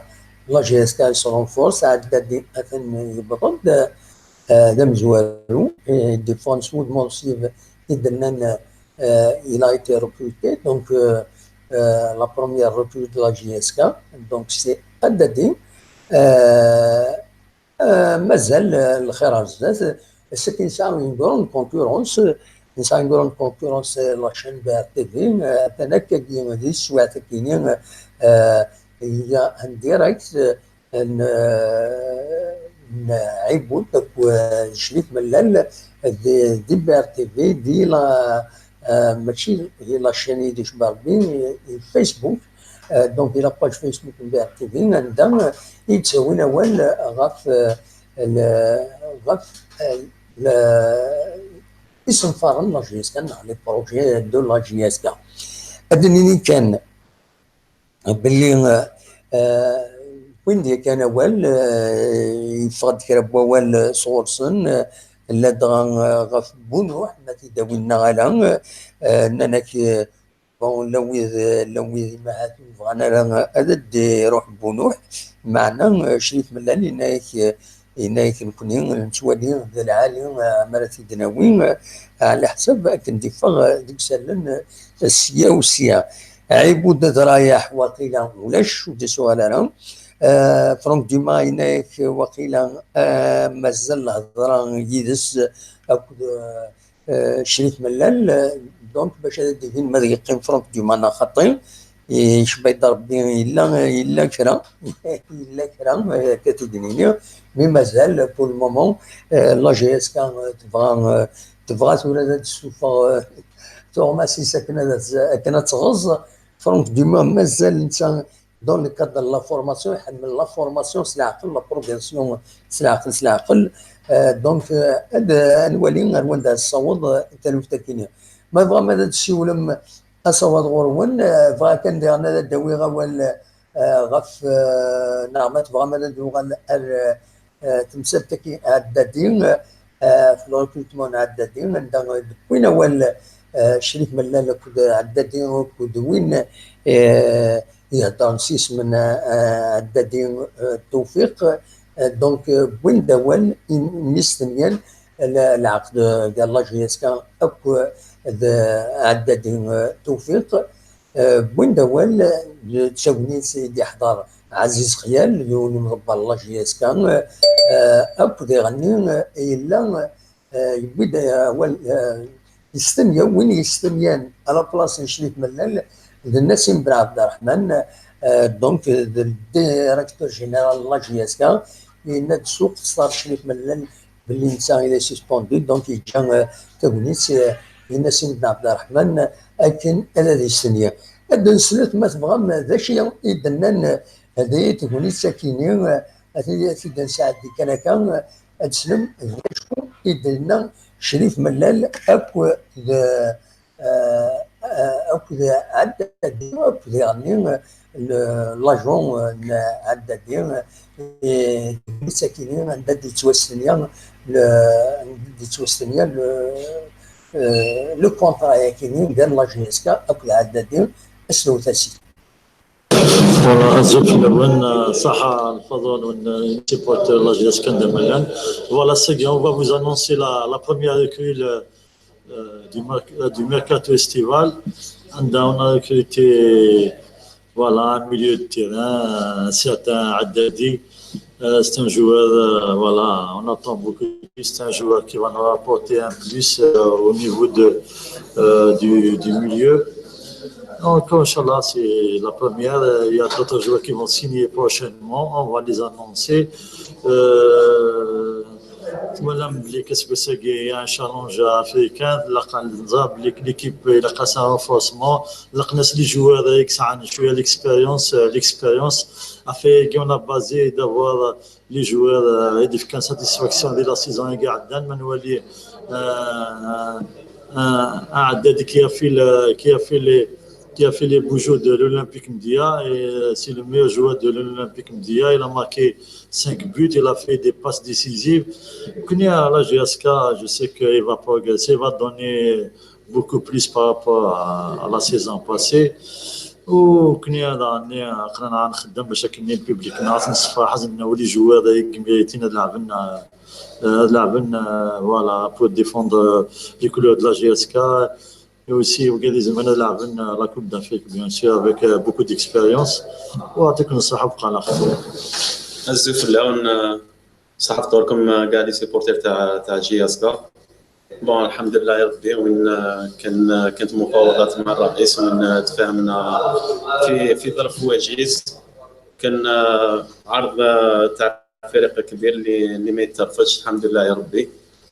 la J S K se renforce, Ɛeddadi atan yewweḍ-d, euh, d amezwaru, et Défense Wood Morsiv i d-nnan, euh, il a été recruté, donc, euh, euh, la première recrue de la J S K, donc c'est Ɛeddadi. Euh, Euh, mazal, euh, lxir ar zdat. C'est que nesɛa une grande concurrence, nesɛa une grande concurrence, euh, la chaîne B R T V, euh, atan akkagi di teswiɛt-agi, euh, il y a un direct, euh, n, euh, n Ɛibud akked, euh, Crif Mellal, euh, di, di B R T V, di la, euh, mačči di la chaîne Idec Barbi, euh, Facebook, euh, donc di la page Facebook n B R T V, anda, euh, i d-ttawin awal, euh, ɣef, euh, le, ɣef, euh, le, isenfaren n la J S K, neɣ les projets de la J S K. Ad d-nini kan belli, euh, euh, wwin-d yakan awal, euh, yeffeɣ-d kra n wawal, euh, sɣur-sen, euh, ladɣa, euh, ɣef Bunuḥ, ma t-id-awin neɣ ala, euh, nnan-ak, euh, Bon, llan wid, llan wid imahat ur bɣan ara ad d-iruḥ Bunuḥ, meɛna, eh, Crif Mellal yenna-yak, eh, yenna-yak nekkni nettwali d lɛali, eh, mi ara t-id-nawi, eh, ɛla ḥsab akken d-iffeɣ, eh, deg isallen, eh, sya u sya. Ɛibud ad rayeḥ waqila ulac, ur d-isuɣal ara. Eh, Franck Dumas yenna-yak waqila, eh, mazal lhedra yid-s akked, eh, Eh, Crif Mellal, eh, donc, bac ad d-ibin ma ad yeqqim Franck Dumas neɣ xaṭi, eh, icba-d Rebbi yella, yella kra, yella kra, eh, akka t-id-nini, mais mazal, pour le moment, eh, la J S K, eh, tebɣa, eh, tebɣa tura ad d-tessufeɣ, eh, tuɣmas-is akken ad, akken ad tɣeẓ. Franck Dumas mazal netta dans le cadre de la formation, iḥemmel la formation s leɛqel, la progression s leɛqel, s leɛqel. Euh, donc, euh, ad, ad nwali ar wanda tessaweḍ, euh, taluft-agi-nni. Ma tebɣam ad d-tessiwlem asawaḍ ɣur-wen, euh, bɣiɣ kan diɣen ad d-awiɣ awal, euh, ɣef, euh, neɣ ma tebɣam ad d-nuɣal ar, euh, eh, temsalt-agi Ɛeddadi, eh, ɣef le recrutement n Ɛeddadi, anda d-wwin awal, eh, Crif Mellal akked Ɛeddadi akked win, eh, iheddren s yisem n, euh, Ɛeddadi, euh, Tewfiq. Euh, donc, euh, wwin-d awal i, i mi stenyan l-, lɛeqd, euh, gar la J S K akk, euh, d Ɛeddadi, euh, Tewfiq. Euh, wwin-d awal, euh, d tagnit i d-iḥḍer Ɛziz Xyal, d yiwen n umḍebber n la J S K, euh, akk d iɣenni, euh, yella, euh, yewwi-d, euh, awal, euh, yestenya, win yestenyan à la place n Crif Mellal, d Nassim Ben Abderrahman, euh, donc, euh, d le directeur général n la J S K, yenna-d s uqeṣṣer Crif Mellal belli netta il est suspendu, donc yeǧǧa, euh, tagnit, euh, i Nassim Ben Abderrahman, euh, akken ad, ad yestenya. Ad d-neslet, ma tebɣam, d acu i d-nnan, euh, di tegnit-agi-nni, euh, ad t-, ad t-id-nesɛeddi kan akka, euh, ad teslem d acu i d-yenna Crif Mellal akked, euh, euh, akked Ɛeddadi, akked iɣenni, euh, le, l'agent, euh, n Ɛeddadi, euh, et tegnit-agi-nni anda d-yettwastenya le, anda d-yettwastenya le, euh, le contrat-agi-nni gar la J S K akked Ɛeddadi. Aslewt-as-id. Voilà, azul fell-awen, euh, ṣaḥa lfaḍel n, euh, supporter la J S K n Damagan. Voilà, c'est bien, on va vous annoncer la, la première recrue, euh, euh, du, merc-, euh, du mercato estival. And on a recruté, voilà, un milieu de terrain, un certain Haddadi. Euh, c'est un joueur, euh, voilà, on attend beaucoup de lui. C'est un joueur qui va nous rapporter un plus, euh, au niveau de, euh, du, du milieu. Donc, Inch'Allah, c'est la première. Euh, il y a d'autres joueurs qui vont signer prochainement. On va les annoncer. Euh, Twalam belli, qu'est-ce que c'est, il y a un challenge africain. Ilaq ad nẓer belli l'équipe, ilaq-as un renforcement. Ilaq-as les joueurs, euh, qui ont l'expérience, euh, l'expérience. Afin, on a basé d'avoir, euh, les joueurs, euh, et de faire satisfaction de la saison. Et garde, man wali, euh, un, un Haddadi qui a fait le, qui a fait les, qui a fait les beaux jours de l'Olympique Mdia. Et, euh, c'est le meilleur joueur de l'Olympique Mdia. Il a marqué cinq buts, il a fait des passes décisives. Kenya, la J S K, je sais qu'il va progresser, il va donner beaucoup plus par rapport à, à la saison passée. وكني هذا عني خلينا نخدم باش كني البوبليك ناس نصفى حزن ولي جوار يمكن يتينا لعبنا، آه، لعبنا، آه، voilà, pour défendre, euh, les couleurs de la J S K. Et aussi, وقاعد يزمنا لعبنا la Coupe d'Afrique, bien sûr, avec, euh, beaucoup d'expérience. ويعطيكم الصحة وبقى على خير. Azul fell-awen, euh, صحة فطوركم، آه، كاع les supporters تاع، تاع J S K. Bon، الحمد لله يا ربي، وين، آه، كان، آه، كانت مفاوضات مع الرئيس، وين، آه، تفاهمنا في، في ظرف وجيز. كان، آه، عرض، آه، تاع فريق كبير اللي، اللي ما يترفضش، الحمد لله يا ربي.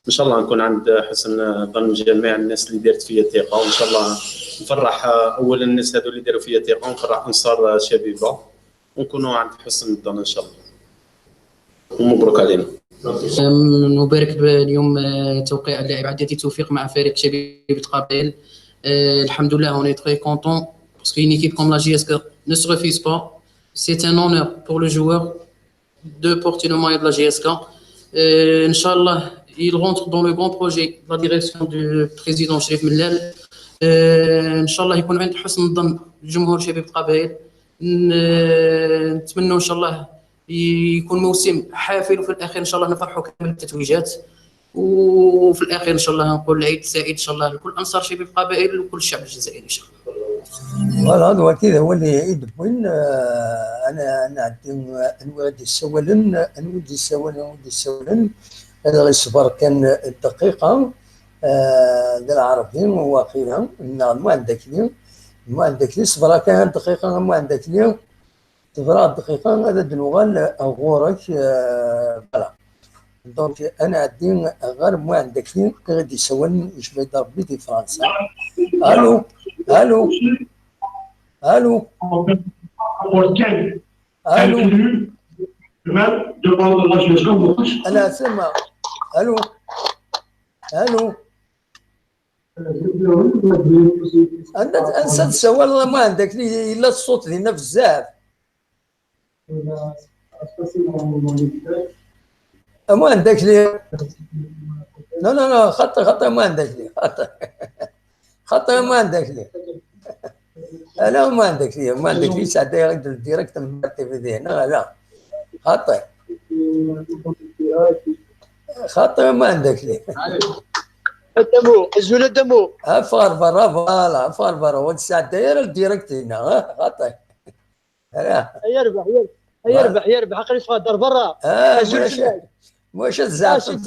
إن شاء الله نكون عند حسن ظن جميع الناس اللي دارت فيا ثقة، وإن شاء الله نفرح، آه، أولا الناس هذو اللي داروا فيا ثقة، ونفرح أنصار، آه، شبيبة، ونكونوا عند حسن الظن إن شاء الله. ومبروك علينا. نبارك اليوم، آه، توقيع اللاعب عدادي توفيق مع فريق شبيبة قبائل. آه، الحمد لله، on est très content parce qu'une équipe comme la J S K ne se refuse pas. C'est un honneur pour le joueur de porter le maillot de la J S K. Euh, Inch'Allah, il rentre dans le grand projet de la direction du président Chérif Mellal. Euh, Inch'Allah يكون عند حسن الظن جمهور شبيبة قبائل. ن-، نتمنوا إن شاء الله يكون موسم حافل، وفي الأخير إن شاء الله نفرحوا كامل التتويجات، وفي الأخير إن شاء الله نقول عيد سعيد إن شاء الله لكل أنصار شبيبة قبائل ولكل الشعب الجزائري إن شاء الله. Voilà, donc هذا هو اللي يدبوين. آه، أنا، أنا عندي، آه، أنواع دي السوالن، أنواع دي السوالن، أنواع دي السوالن. هذا غير صبر كان الدقيقة، آه، ديال العربي واقيلا، نعم، ما عندك لي، ما عندك لي، صبر كان دقيقة، ما عندك لي. Tebɣa dqiqa ad d-nuɣal ɣur-k, euh, voilà. Donc, ad nɛeddi ɣer Muɛend Akli, i ɣ-d-yessawalen i Rebbi di Fransa. Allô? Allô? Allô? Allô? Allô? Allô? Anda, ansa tessawaleḍ a Muɛend Akli? Yella ṣṣut dinna bezzaf. A Muɛend Akli. Non, non, non, xaṭi, xaṭi a Muɛend Akli. Xaṭi. Xaṭi a Muɛend Akli. Ala, ma عندك لي، ما عندك لي ساعة دايركت، ديريكت من التلفزيون، لا، لا. خاطي. خاطي، ما عندك لي. Adamo, azul Adamo. افغر برا، فوالا، افغر برا، وانت ساعة داير الديريكت هنا، ها، خاطي. لا. يربح، يربح، يربح، يربح. أقل يتفادر برا. اه، مش مش الزعف.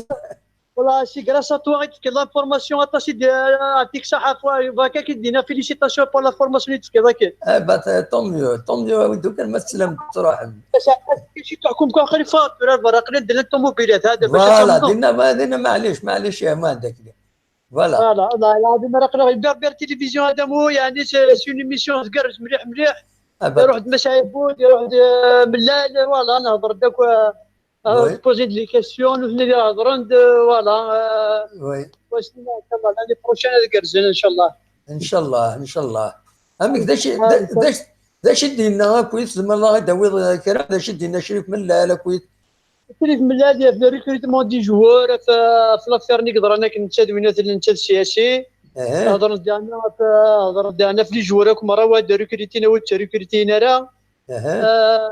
والله c'est grâce à toi غير تفكر l'information. عطاسي عطيك صحة. فوالا، كي دينا félicitations pour l'information اللي تفكر كاين. اه، بات، طون ميو، طون ميو، ودو كان ما تسلم تروح. بس كي شي تحكم كون خلي فاتور برا، قلنا ندير الطوموبيلات هذا باش فوالا، يصمموا. دينا ما دينا، معليش، معليش يا ما عندك لي. فوالا. فوالا، والله العظيم راه قلنا غير بير تلفزيون هذا مو، يعني c'est une émission تقرز مليح مليح. ابا، يروح د مشايبود، يروح د ملال، فوالا، نهضر داك وي. بوزي دي كيستيون وثني اللي هضرن د، فوالا. وي. واش ان شاء الله l'année prochaine هذا قرزن ان شاء الله. ان شاء الله، ان شاء الله. امك داش آه، داش داش دينا كويس، زعما الله يداوي كرا، داش دينا شريف من لا لا كويس. شريف من لا في le recrutement des joueurs، في في l'affaire اللي قدرنا كنت تدوينات اللي انت السياسي. اها، هضر ديالنا، هضر ديالنا في les joueurs كما راه واحد ريكريتينا وتريكريتينا راه. اها. آه،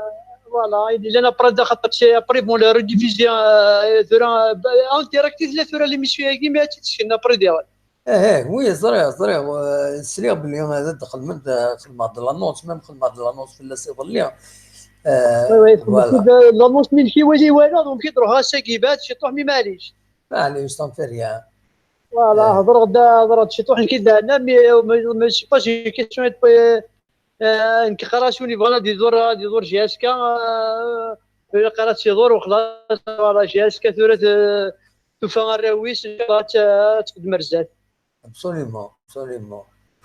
فوالا، الا انا برا خاطر شي ابري بون لا ريديفيزيون ثورا انتيراكتيف لا ثورا لي ميسيو كي ما تشكلنا بري ديال. ايه، وي، زريغ، زريغ، و-، سليغ بلي هذا دخل من د-، خدمة د l'annonce، même خدمة د l'annonce في اللاصي ظليا. آه، وي، وي، فوالا. لانونس من كي ولي ولا، دونك كي تروح هاسا كيبات شي طوح مي معليش. معليش، سان في ريان. فوالا، آه. هضر غدا، هضر شي طوح كي دارنا، مي ما شي با شي كيستيون. آه، نك قرا شوني فوالا دي زور، دي زور جي اس كا، آه، ولا قرات شي زور وخلاص، فوالا جي اس كا ثورة، آه، توفى الراويس، ان شاء الله ت-، تقدم رزاق. ابسوليمون، ابسوليمون.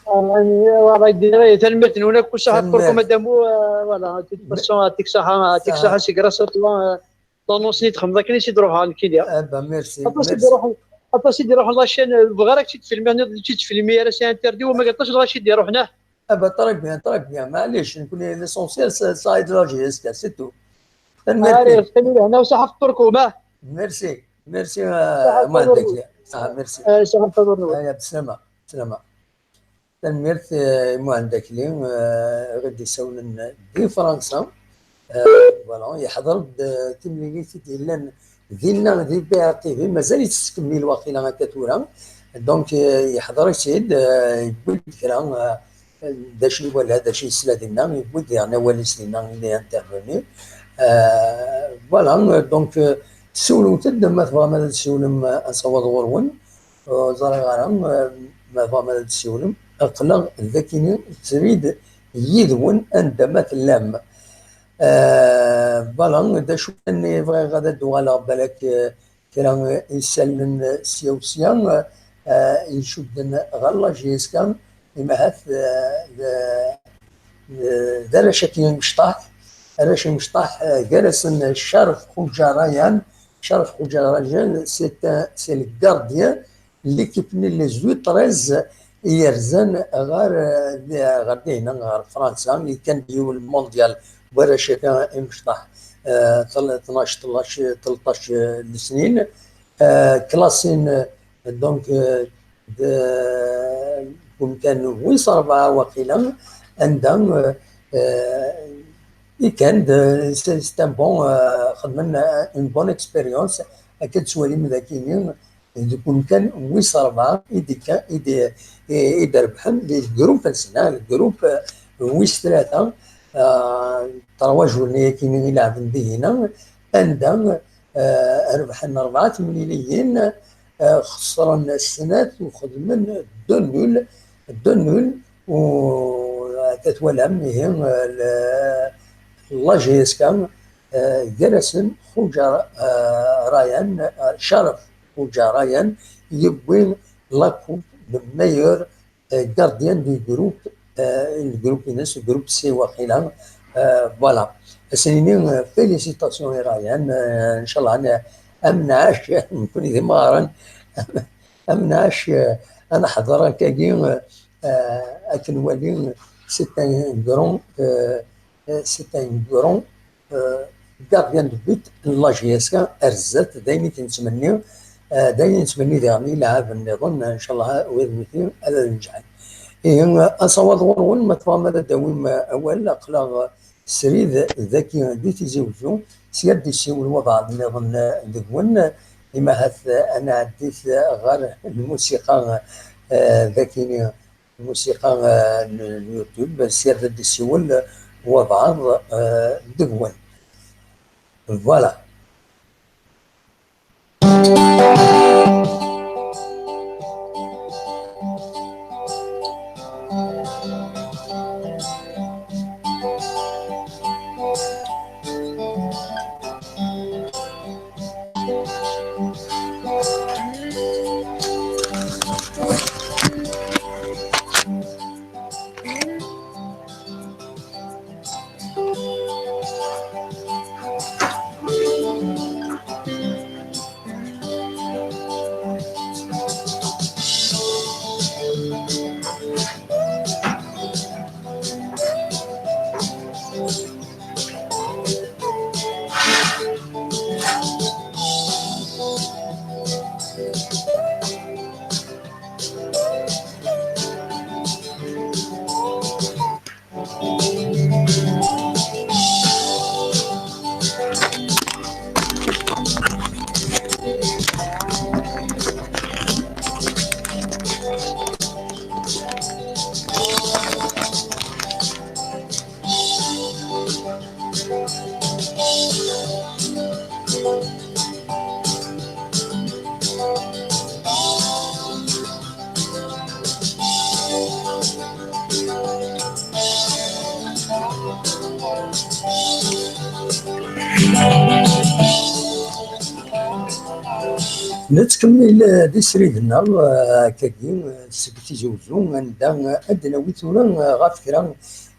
آه، يعني، فوالا يدير تنميرت هنا كل ساعة تنميرت. تفركم مدامو، آه، فوالا، تيت باسون، يعطيك الصحة، يعطيك الصحة، سي غراس ا توا، آه، لونونس ني تخدم ذاك ني سي دروح هاك كي دير. ابا، ميرسي، اطاس ميرسي. يدير روح، اطاس يدير روح لاشين، بغا راك تفيلمي، انا تفيلمي راه سي انتردي وما قلتش غاشي يدير روح هنا. ابا، تري بيان، تري بيان، معليش، نكون ليسونسيال سايد لا جي اس كا، سي تو. هاري تنميرتي. خلي هنا وصحة فطوركم، اه. ميرسي، ميرسي، صحة آه، ما عندك فطوركم. لي. صح، ميرسي. آه، صحة فطوركم. آه، بسلامة، بسلامة. تنميرت، آه، ما عندك لي، آه، غادي يساولن دي فرنسا. آه، فوالا، يحضر د-، تمليليت اللي يلان دينا دي بي ار تي في، مازال يتكمل واقيلا هكا ثورة. دونك، آه، يحضر يسيد، آه، يقول كرا، آه، d acu i iwala, d acu i yesla dinna, yewwi-d daɣen awal-is dinna, il est intervenu. Euh, voilà, donc, euh, tessiwlemt-d, ma tebɣam ad tessiwlem, euh, ad nessaweḍ ɣur-wen. Ur ẓriɣ ara, euh, ma tebɣam ad tessiwlem. Aql-aɣ d akini, srid yid-wen anda ma tellam. Euh, voilà, d acu nniḍen, bɣiɣ ad d-uɣaleɣ balak, euh, kra isallen sya u sya, eh, icudden ɣer la J S K, imahat, eh, d, d, d arrac-agi imecṭaḥ, arrac imecṭaḥ, eh, gar-asen Caref Xuja Rayan. Caref Xuja Rayan, c'est un, c'est le gardien n l'équipe-nni, les U treize, i yerzan ɣer, eh, ɣer dihna, ɣer Fransa, yekkan-d yiwen mondial warrac-agi imecṭaḥ, eh, tnac, tleṭṭac, tleṭṭac, eh, n lesnin. Eh, klasin, eh, donc, eh, d-, deg umkan wis rebɛa waqila, anda, eh, eh, i kan d-, c'est, c'est un bon, eh, xedmen, eh, une bonne expérience, akka d-tettwalim dagini, deg umkan wis rebɛa i d-, i d-, i d-rebḥen di lgrup-nsen, ah, lgrup, eh, wis tlata, eh, trois journées-agi i lɛeben dihina, anda, eh, rebḥen rebɛa temliliyin, eh, xesren snat u xedmen deux nuls, deux nuls, u akka twalam, ihi, eh, l-, la J S K, eh, gar-asen Xuja, eh, Rayan, eh, Caref Xuja Rayan, yewwi la coupe de meilleur, eh, gardien du groupe, eh, le groupe-ines, groupe C waqila. Eh, voilà. Ad s-nini, eh, félicitations i Rayan, eh, ncallah, eh, ad nɛac, nekkni d imɣaren, ad nɛac, eh, ad neḥḍer akkagi, eh, eh, ad k-nwali, c'est un grand, eh, eh, c'est un grand, eh, gardien de but n la J S K, ar zdat, d ayen i k-nettmenni, eh, d ayen i nettmenni diɣen i lɛaben nniḍen, ncallah, wid nutni ad nǧeḥen. Ihi, asawaḍ ɣur-wen, ma tebɣam ad d-tawim awal, aql-aɣ srid dagi di Tizi Wezzu, sya ad d-isiwel wabɛaḍ nniḍen deg-wen, imi ahat ad nɛeddi ɣer lmusiqa, eh, dagi, lmusiqa, eh, n, n YouTube, sya ad d-isiwel wabɛaḍ, eh, deg-wen. Voilà. Nettkemmil, eh, di srid-nneɣ, eh, akkagi, eh, seg Tizi Wezzu, anda, eh, ad d-nawi tura, eh, ɣef kra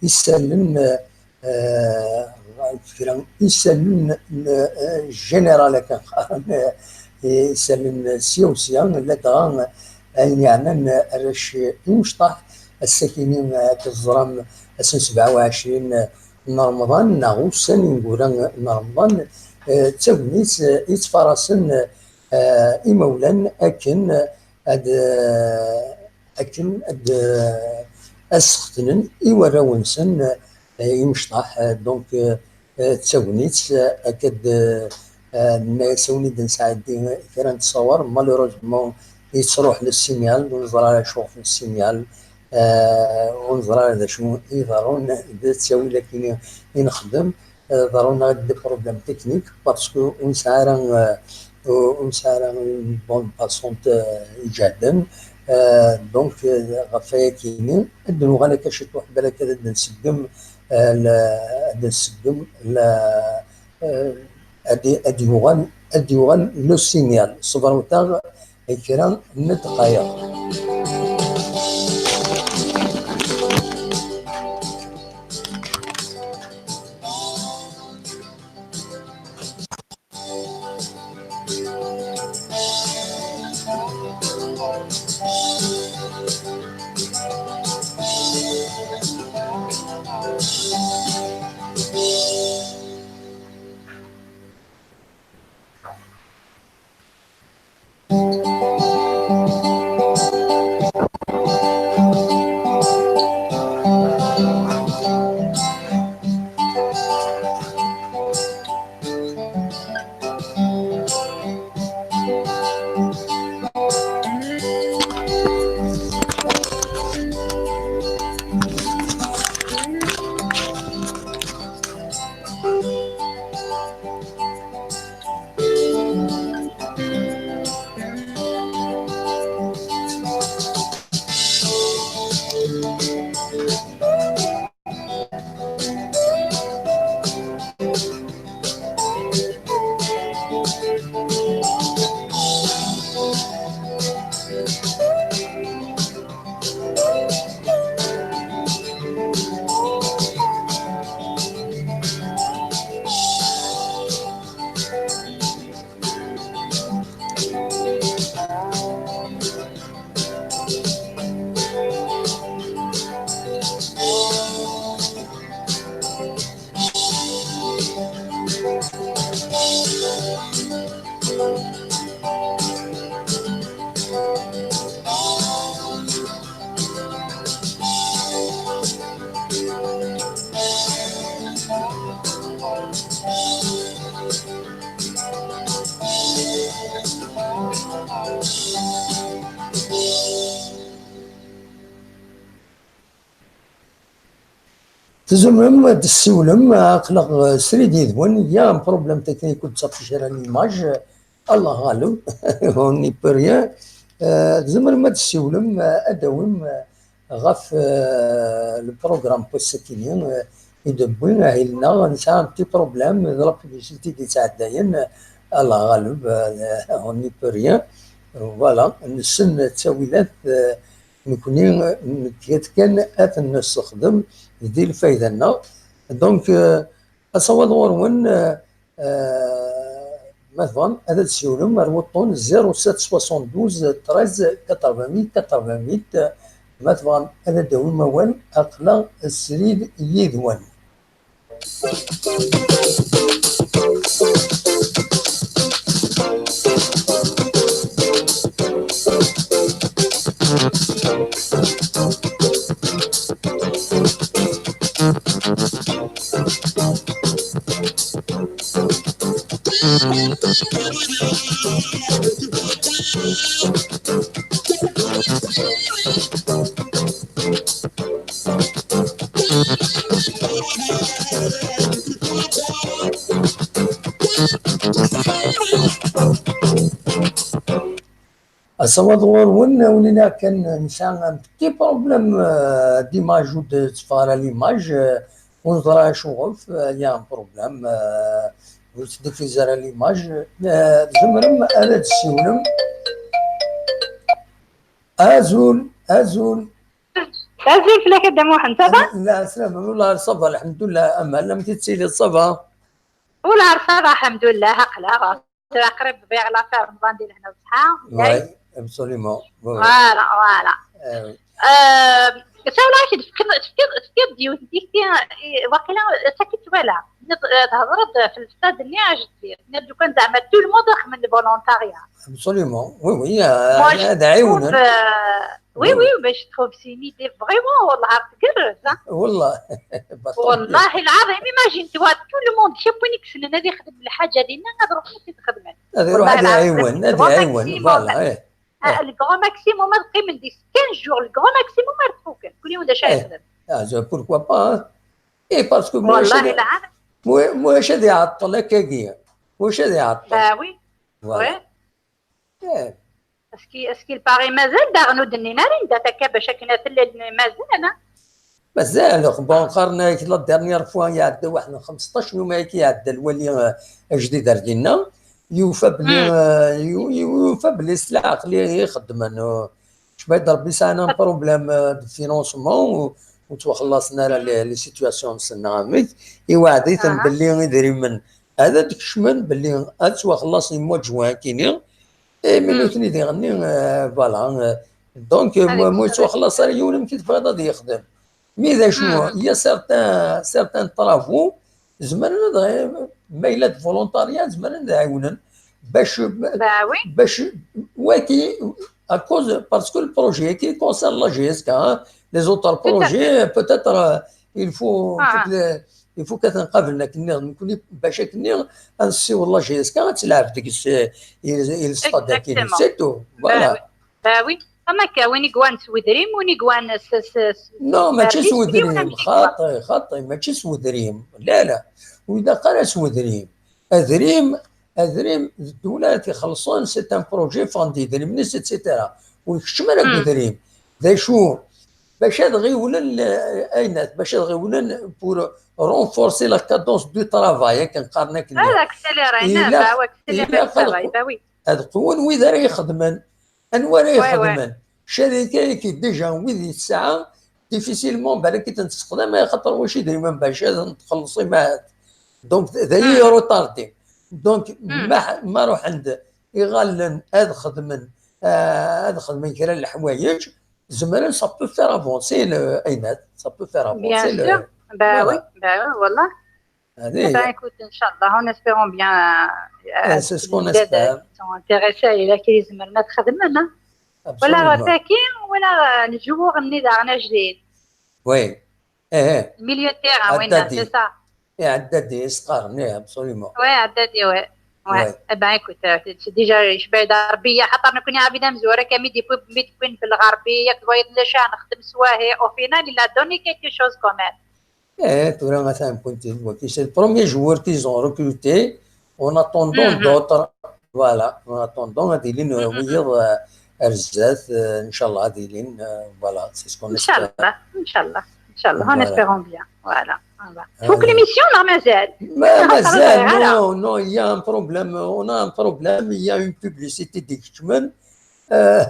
isallen, eh, eh, ɣef kra isallen n, eh, général, akken qqaren, eh, isallen sya u sya, ladɣa ayen yeɛnan arrac imecṭaḥ. Ass-akini, eh, teẓram, ass n sebɛa u ɛecrin n Remḍan, neɣ ussan ineggura n Remḍan, eh, d tagnit, eh, i ttfarasen, eh, imawlan akken ad, eh, akken ad, eh, ad sxetnen i warraw-nsen, eh, imecṭaḥ. Eh, donc, eh, eh, d tagnit, eh, akka d, eh, eh, nenna-yas a wen-id-nesɛeddi kra n ttṣawer, malheureusement yettruḥ le signal, ur neẓri ara acu ɣef le signal, eh, ur neẓri ara d acu i iḍerrun, d ttawil akkin i, i nexdem. Eh, ḍerrun-aɣ-d des problèmes techniques parce que ur nesɛi ara, eh, ur nesɛi ara une bande passante, eh, iǧehden. Eh, donc, eh, ɣef wayakini, ad d-nuɣal akka ciṭuḥ, balak ad d-nseggem, eh, la, ad d-nseggem la, eh, ad, ad yuɣal, ad yuɣal le signal. Ṣebṛet-aɣ kra n ddqayeq. Tzemrem ad d-tessiwlem, aql-aɣ srid yid-wen, il y a un problème technique ur d-ttafeɣ ara l'image, Allah ɣaleb, on n'y peut rien. Euh, tzemrem ad d-tessiwlem, euh, ad d-tawim, euh, ɣef, euh, le programme n wass-akini, euh, i d-newwi ahil-nneɣ, nesɛa un petit problème d la publicité i d-yettɛeddayen, Allah ɣaleb, euh, on n'y peut rien. Voilà, nessen ttawilat, euh, nekkni, euh, nekkat kan ad ten-nessexdem di lfayda-nneɣ. Donc, euh, asawaḍ ɣur-wen, euh, euh, ma tebɣam ad d-tsiwlem ar wuṭṭun zéro sept soixante-douze treize quatre-vingt-huit quatre-vingt-huit, ma tebɣam ad d-tawim awal, aql-aɣ srid yid-wen. Asawaḍ ɣur-wen, awen-iniɣ kan nesɛa un petit problème, euh, d'image ur d-tetteffeɣ ara l'image, euh, ur neẓra acuɣef, euh, il y a un problème, euh, ur tettdiffiz ara l'image, euh, tzemrem ad d-tessiwlem. Azul, azul. Azul fell-ak a Dda Muḥend, ça va? Lɛeslama, wellah ça va, lḥemdullah, amal, amek i tettiliḍ, ça va? Wellah ça va, lḥemdullah, aql-aɣ. Tura qrib vers la fin Remḍan di lehna u ṣṣeḥḥa. Oui, absolument. Oui, oui. Voilà, voilà. Euh, sawleɣ-ak-d, tefkiḍ, tefkiḍ, tefkiḍ-d yiwet n tikti, i, waqila, ass-agi twala. Tenniḍ, euh, thedreḍ f lstad-nni ajdid. Tenniḍ lukan zeɛma tout le monde ixeddem le volontariat. Absolument. Oui, oui, euh, moi, je trouve, euh, oui, oui, mais je trouve c'est une idée vraiment, والله عرفت تقرز، ها؟ والله. Wallahi lɛaḍim, imagine-toi, tout le monde, kra n win i yessnen ad ixdem lḥaǧa dinna, ad ruḥen ad t-id-xedmen. Ad iruḥ ad iɛiwen, ad iɛiwen, voilà, eh. Le grand maximum ad qqimen deg quinze jours, le grand maximum ad fuken. Kul yiwen d acu ara yexdem. Ah, pourquoi pas, hein? Eh, parce que moi, je, moi, moi, je dis, attends, là, qu'est-ce qu'il y a? Moi, je dis, attends. Bah oui. Voilà. Ouais. Eh. Est-ce qu'il, est-ce qu'il paraît mazal daɣen ur d-nnin ara anda akka bac akken ad tella mazal, ana? Mazal, bon, qqaren-ak la dernière fois iɛedda waḥed n xemseṭṭac n yum akka iɛedda lwali, euh, ajdid ar dinna, yufa belli, euh, yu-, yu-, yufa belli s leɛqel i, i xeddmen, euh, cbayt Rebbi sɛan un problème, euh, de financement, u, ur ttwaxellaṣen ara les, les situations-nsen neɣ amek, iweɛɛed-iten belli idrimen ad d-kecmen, belli ad ttwaxellaṣen i mois de juin kini, et mi nutni diɣenni, euh, voilà, euh, donc, euh, mu, mu yettwaxlaṣ ara yiwen amek i tebɣiḍ ad yexdem. Mi d acu, il y a certains, certains travaux, zemren ad, ma yella d volontariat, zemren ad ɛiwnen. Bac, bac, waki, à cause, parce que le projet qui concerne la G S K, hein, les autres projets, peut-être, euh, il faut, faut que les, il faut qu'aten qabel akken nniɣ, nekkni, bac akken nniɣ, ad nessiweḍ la G S K, ad telɛeb deg-s, eh, il, il stade akken, c'est tout. Voilà. Bah oui. Am akka, win i yewwan s wedrim, win i yewwan s, s, s... Non, mačči s wedrim, xaṭi, xaṭi, mačči s wedrim. La, la. Ur ilaq ara s wedrim. Adrim, adrim d ddula i t-ixellṣen, c'est un projet, ffɣen-d yidrimen-is, et cetera. Ur ikeččem ara deg udrim. D acu? Bac ad ɣiwlen, eh, aynat, bac ad ɣiwlen pour renforcer la cadence du travail, akken qqaren akken. Ah, accélérer, ilaq, ilaq ad qewwen wid ara ixedmen. Anwa ara ixedmen? Ccarika-agi déjà wid i tesɛa, difficilement balak i ten-tessexdam, axaṭer wacu idrimen bac ad ten-txelleṣ imahat. Donc, d ayi i retardi. Donc, ma, ma ruḥen-d iɣallen ad xedmen, ah, ad xedmen kra n leḥwayeǧ, zemren, ça peut faire avancer le, aynat, ça peut faire avancer le, bah oui, bah oui, wallah. Allez. Eh ben, écoute, inchallah, en espérant bien, euh, c'est ce qu'on espère. Sont intéressés, il y a qui zemren ad xedmen, hein. Voilà, Rafaki, voilà, euh, le joueur, on est dans un ajdid. Oui. Eh, eh. Milieu de terrain, oui, c'est ça. Eh, Haddadi, i s-qqaren, eh, absolument. Oui, Haddadi, oui. Ouais. Eh ben, écoute, euh, c'est, c'est déjà, je vais dar biya, xaṭer nekkni abid amezwar akka mi d-yewwi, mi d-wwin f lɣerbiya, twayeḍ d acu ara nexdem s wahi, au final, il a donné quelque chose quand même. Eh, tura atan kunti, waki, c'est le premier joueur qu'ils ont recruté. En attendant d'autres, voilà, en attendant ad ilin, euh, wiyaḍ, euh, ar zdat, euh, inchallah ad ilin, euh, voilà, c'est ce qu'on espère. Inchallah, inchallah, inchallah, en espérant bien. Voilà. Tfuk l'émission neɣ mazal? Mazal. Non, non, il y a un problème, on a un problème, il y a une publicité d-ikeččmen, euh,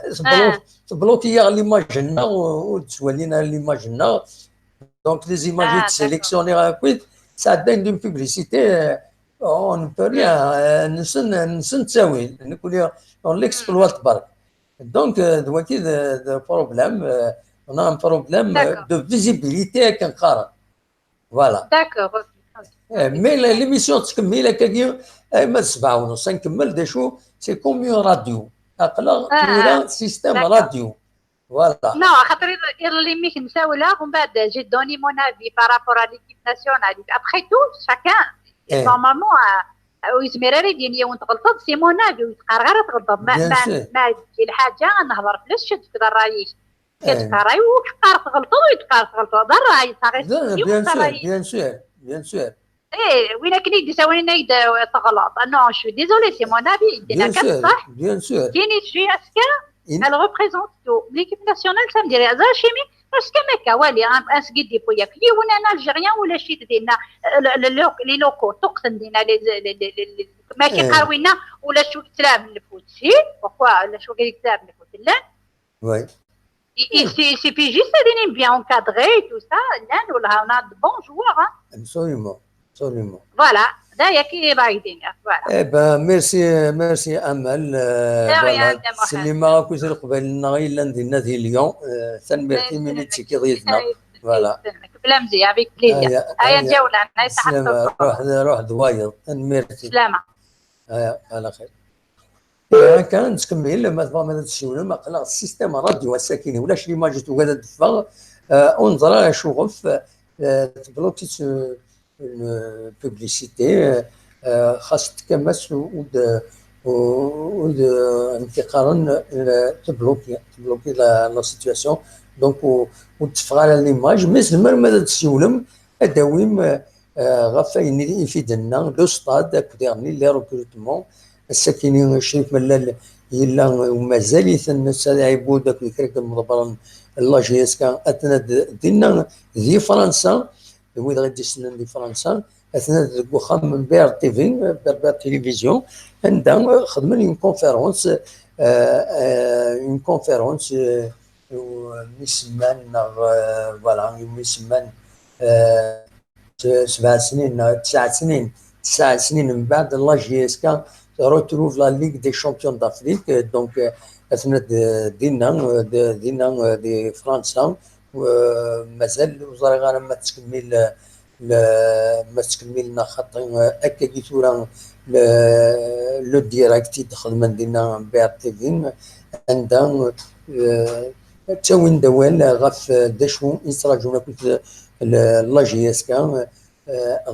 tebloki-yaɣ l'image-nneɣ, ur d-ttwalin ara l'image-nneɣ. Donc les images de sélection, sɛeddayen d'une publicité, euh, on ne peut rien, euh, nessen, nessen ttawil, nekkni on l'exploite برك. Donc, euh, d waki d, d problème, euh, on a un problème, euh, de visibilité akken qqaren. Voilà. D'accord, ok. Eh, mais l'émission tettkemmil akkagi, eh, ma d ssebɛa ونص ad nkemmel, d acu, c'est comme une radio. Aql-aɣ tura système radio. Voilà. Non, xaṭer iḍelli mi k-nsawleɣ, umbeɛd j'ai donné mon avis par rapport à l'équipe nationale. Après tout, chacun, normalement, ur yezmir ara ad d-yini yiwen tɣelṭeḍ, c'est mon avis, ur yi-d-qqareɣ ara tɣelṭeḍ. Ma, ma, ma d lḥaǧa ad nehḍer fell-as, ad d-tefkeḍ ṛṛay-ik. Ad d-tefkeḍ ṛṛay, ur k-qqareɣ tɣelṭeḍ, ur yi-d-qqareḍ tɣelṭeḍ, d ṛṛay, taɣist yiwen ṛṛay. Bien sûr, bien sûr. Eh, win akken i d-isawlen ad d-teɣleḍ. Ah non, je suis désolée, c'est mon avis. Bien sûr, bien sûr. Kini, je suis à ce cas, elle représente tout. L'équipe nationale, ça me dirait, ẓer acimi, parce que ma akka, wali, un, un sgidi pour yak. Yiwen, un Algérien, ulac-it dinna, euh, le, le, le, les locaux, ṭṭuqten dinna, les, les, les, les, les, ma ki qqar winna, ulac wi yettlaɛben lfut. Si, pourquoi, ulac wi yettlaɛben lfut? Llan. Oui. Il, il, il suffit juste ad inim bien encadré et tout ça, llan, wala, on a de bons joueurs, hein. Absolument, absolument. Voilà, d aya i bɣiɣ ad iniɣ, voilà. Eh ben, merci, merci Amel. Euh, voilà. Ttsellimeɣ akk i Leqbayel-nneɣ yellan dinna di Lyon. Euh, tanemmirt imi i d-tekkiḍ yid-neɣ. Voilà. Bla mzeyya, avec plaisir. Aya, aya, aya, ǧawlan, aya, sslam, ruḥ, ruḥ d wayeḍ. Tanemmirt. Slama. Aya, ala xir. Kan nettkemmil, ma tebɣam ad tessiwlem, aql-aɣ système radio ass-akini, ulac l'image tugad ad d-teffeɣ, euh, ur neẓra acuɣef, euh, tebloki-tt, euh, une publicité, euh, xas tefkam-as ur d, ur d, amek i qqaren, euh, tebloki, tebloki la, la situation, donc ur, ur d-teffeɣ ara l'image, mais tzemrem ad d-tessiwlem, ad d-tawim, euh, ɣef wayen i d-nenna, le stade, akked iɣenni, les recrutements. Ass-akini Crif Mellal yella, euh, mazal-iten netta d Ɛibud akked kra n yimḍebbren n la J S K, atna d-, dinna di Fransa, d wid i d-issnen di Fransa, atna deg uxxam n B R T V, Berbère Télévision, anda, euh, xedmen une conférence, euh, euh, une conférence, euh, umi semman, neɣ, euh, voilà, umi semman, euh, s-, sebɛa snin, neɣ tesɛa snin, tesɛa snin mbeɛd, la J S K retrouve la Ligue des Champions d'Afrique, euh, donc, euh, atna d-, dinna, euh, d-, dinna, euh, di Fransa, euh, mazal ur ẓriɣ ara ma tettkemmil, euh, le, ma tettkemmil neɣ xaṭi, euh, akkagi tura le, le direct i d-xedmen dinna B R T V, anda, euh, ttawin-d awal ɣef, euh, d acu i ttraǧun akked, euh, le, la J S K, euh,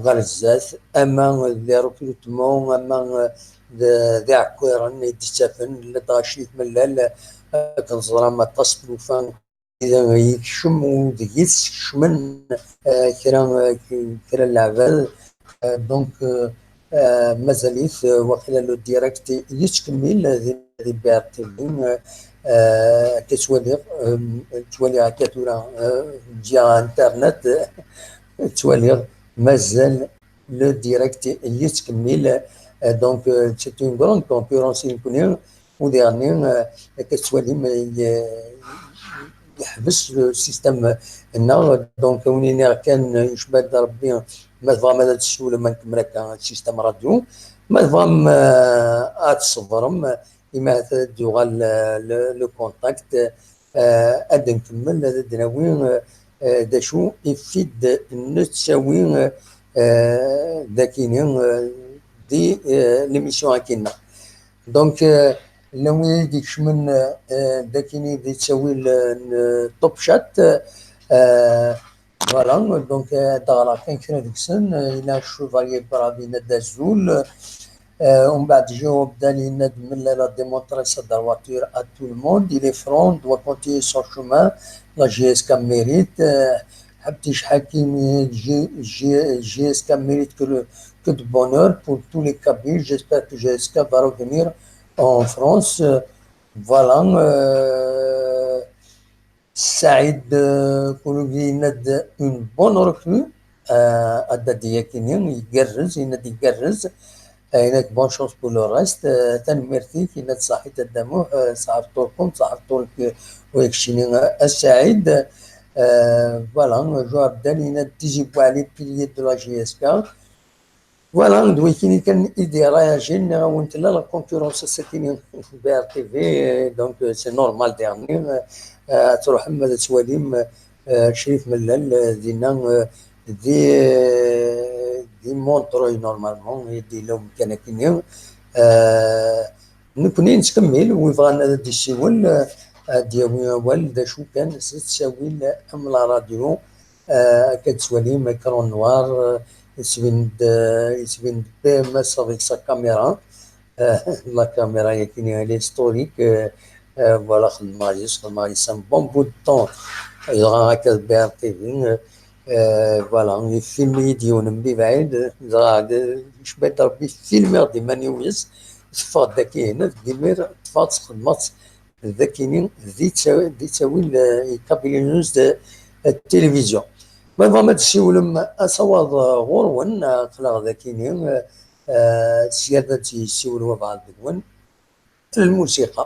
ɣer zdat, ama d recrutement, ama, euh, d, d iɛekkiren i d-ittafen, ladɣa Crif Mellal, euh, akken teẓram aṭas n tlufa i yekcem u deg-i skecmen, euh, kra, euh, kra n leɛbad. Euh, donc, euh, euh, mazal-it, euh, waqila le direct yettkemmil di, di B R T V, euh, euh, akka ttwaliɣ, euh, ttwaliɣ akka tura, euh, via internet, euh, ttwaliɣ mazal le direct yettkemmil. Euh, donc, euh, c'est une grande concurrence i nekkni. U diɣenni, euh, akka tettwalim, euh, ye-, yeḥbes le système-nneɣ. Donc, ad wen-iniɣ kan, euh, yecba-d Rebbi, ma tebɣam ad tessiwlem, ad nkemmel akka système radio. Ma tebɣam, euh, ad tṣebrem, imi ahat ad d-yuɣal, euh, le, le contact, euh, ad nkemmel, ad d-nawi, euh, euh, d acu i d-nettawi, euh, euh, d akini, euh, di, euh, l'émission akina. Donc, euh, llan wid i d-ikecmen, euh, d akini di ttawil, euh, n Top Chat, euh, voilà, donc, euh, ad d-ɣreɣ kan kra deg-sen, euh, yella Chevalier Brave, yenna-d azul, euh, umbeɛd Joe Abdal yenna-d Mellal a démontré sa droiture à tout le monde, il est franc, doit continuer son chemin, la J S K mérite, euh, Habtiche Hakimi, J-, J-, J S K mérite que le, que de bonheur pour tous les Kabyles. J'espère que J S K va revenir en France. Euh, voilà. Euh, Saïd, euh, Koulougli, il a une bonne recrue. Euh, Haddadi Yakini, il guerre, il a dit guerre. Euh, il a bonne chance pour le reste. Euh, tanemmirt-ik, il a dit Saïd Adamou, euh, Saïd Tourkoum, Saïd Tourk, euh, Ouekchini, euh, Saïd. Euh, voilà, Joab Dal, il a dit Tizi Bouali, pilier de la J S K. Voilà, d wigi kan i d-irayajin, nniɣ-awen tella la concurrence ass-agi n B R T V, euh, donc, euh, c'est normal, dernier, euh, euh, ad truḥem ad twalim, euh, Crif Mellal, euh, dinna, euh, di, euh, di Montreuil, normalement, i d-yella umkan akkenni. Euh, nekkni nettkemmil, wi bɣan ad d-yessiwel, euh, ad d-yawi awal, d acu kan, s ttawil am la radio, Euh, akka tettwalim, écran noir, euh, yettbin-d, euh, yettbin-d P M S avec sa caméra. Euh, la caméra, yakini, elle est historique. Euh, euh, voilà, xedmeɣ yis, xedmeɣ yis un bon bout de temps. Ẓra akka B R T V, euh, euh, voilà, yefilm-iyi-d yiwen mebɛid, ẓra, euh, cbayt Rebbi filmiɣ-d iman-iw yis, teffeɣ-d akka hina, deg imir, ṭṭfeɣ-tt, xedmeɣ-tt, d akini, di ttawi-, di ttawil, euh, Kabylie News de, euh, télévision. Ma tebɣam ad tessiwlem asawaḍ, euh, ɣur-wen, euh, aql-aɣ d akini, euh, euh, sya ad d-yessiwel wabɛaḍ deg-wen. Lmusiqa.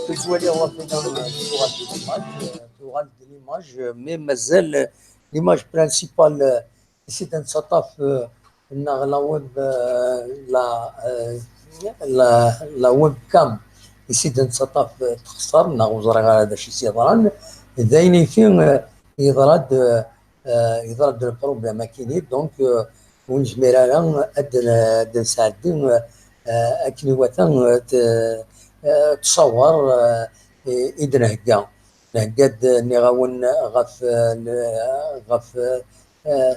Tettwaliḍ Wafina tuɣal-d l'image, tuɣal-d l'image, mais mazal l'image principale, euh, i s-id-nettaṭṭaf, euh, neɣ la web, euh, la, euh, la, la webcam i s-id-nettaṭṭaf, euh, texṣer, neɣ ur ẓriɣ ara d acu i s-yeḍran. D ayen i fi, euh, yeḍra-d, euh, euh, yeḍra-d lproblème akini, donc, euh, ur nezmir ara ad n-, ad nesɛeddi, euh, euh, akken iwata, euh, t-, euh, ttṣawer, euh, i, i d-nhegga. Nhegga-d, nniɣ-awen, ɣef, euh, le-, ɣef, euh,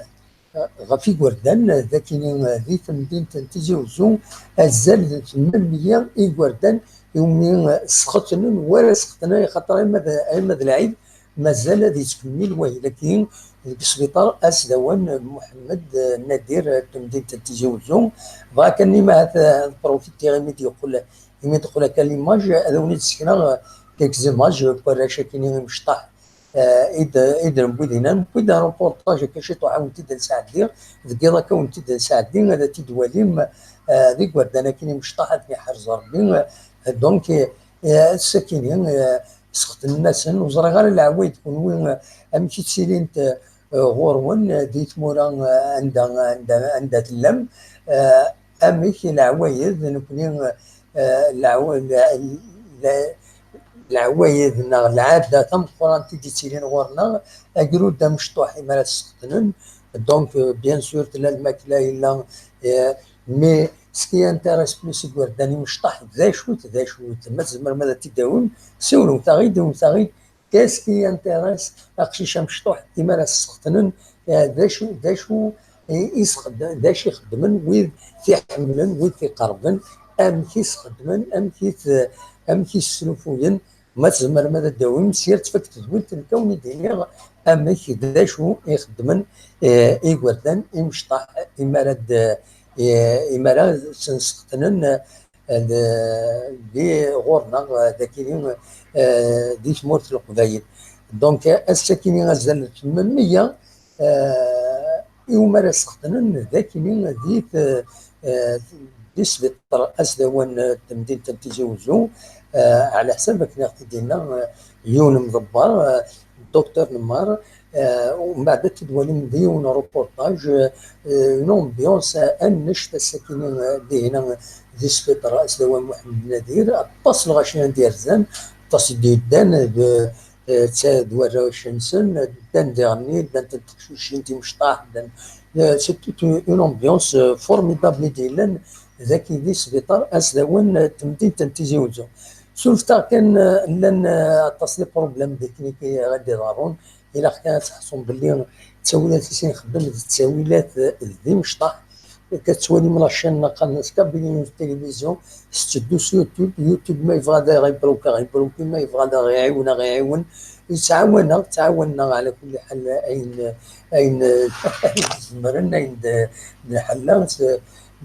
ɣef igerdan, d akini, euh, di temdint n Tizi Uzzu, azal n tmenya igerdan iwumi, euh, sxetnen wala sxetnen, axaṭer ama d, ama d lɛid, mazal ad yettkemmil wahil-agi deg sbiṭar asdawan Muḥemmed, eh, Nadir, eh, n temdint n Tizi Uzzu. Bɣa kan, ma ahat, eh, ad profitiɣ imi d-yeqqel, imi d-teqqel akka l'image, ad awen-id-sekneɣ, eh, quelques images n warrac akini imecṭaḥ, eh, i d, i d-newwi dinna. Newwi-d un reportage akka ciṭuḥ, ad awen-t-id-nesɛeddi, deg yiḍ akka ad awen-t-id-nesɛeddi, ad t-id-twalim, eh, d igerdan akini imecṭaḥ, ad ten-iḥrez Rebbi, eh, donc, eh, eh, ass-akini, eh, sxetnen-asen. Ur ẓriɣ ara leɛwayed kunwi, eh, amek i ttilint, eh, ɣur-wen, eh, di tmura, eh, anda, anda, anda tellam, eh, amek leɛwayed nekni, eh, leɛwa-, le-, le-, leɛwayed neɣ lɛada tameqqrant i d-yettilin ɣur-neɣ, agrud amecṭuḥ imi ara t-sxetnen. Donc, eh, bien sûr, tella lmakla, yella, eh, mais ce qui intéresse plus igerdan imecṭaḥ, d acu-t, d acu-t? Ma tzemrem ad t-id-tawim, siwlem-aɣ-id, iwet-aɣ-id. Qu'est-ce qui intéresse aqcic amecṭuḥ imi ara s-sxetnen? Eh, d acu, d acu i, i sxed-, d acu i xeddmen wid t-iḥemmlen, wid t-iqerben? Amek i s-xeddmen? Amek i t-, amek i s-snufuyen? Ma tzemrem ad d-tawim, s yir tfak tedwilt, nekk ad wen-id-iniɣ amek, d acu i xeddmen, eh, igerdan imecṭaḥ imi ara d-, eh, imi ara sen-sxetnen, eh, eh, d, di ɣur-neɣ, eh, dagi, eh, di tmurt n Leqbayel. Donc, eh, ass-agi azal n tmenmiyya, eh, iwumi ara sextnen dagi di t-, eh, di sbiṭar asdawan n temdint n Tizi Uzzu, eh, ɛla ḥsab akken i ɣ-t-id-yenna, eh, yiwen umḍebber, eh, Docteur Nemmar, eh, umbeɛd ad t-id-twalim di yiwen reportage, eh, une ambiance, eh, annect ass-agi, eh, dihina di sbiṭar asdawan Muḥemmed Nadir, aṭas n lɣaci i d-yerzan, aṭas i d-yeddan, d, eh, d warrac-nsen, ddan diɣenni, ddant-d teqcicin timecṭaḥ, ddan, eh, c'est toute une ambiance, eh, formidable i d-yellan dagi di sbiṭar asdawan, eh, temdint n Tizi Uzzu. Surfet-aɣ kan, eh, llan, eh, aṭas n les problèmes techniques i ɣ-d-iḍerrun, ilaq kan ad tḥeṣum belli ttawilat i s-nxeddem d ttawilat, eh, d imecṭaḥ. Akka tettwalim la chaîne qqaren-as Kabylie News Télévision, tetteddu s YouTube, YouTube ma yebɣa ad aɣ-ibluki, aɣ-ibluki, ma yebɣa ad aɣ-iɛiwen, aɣ-iɛiwen. Yettɛawan-aɣ, ttɛawanen-aɣ ɛla kulli ḥal ayen, ayen, ayen zemren, ayen d, d lḥella.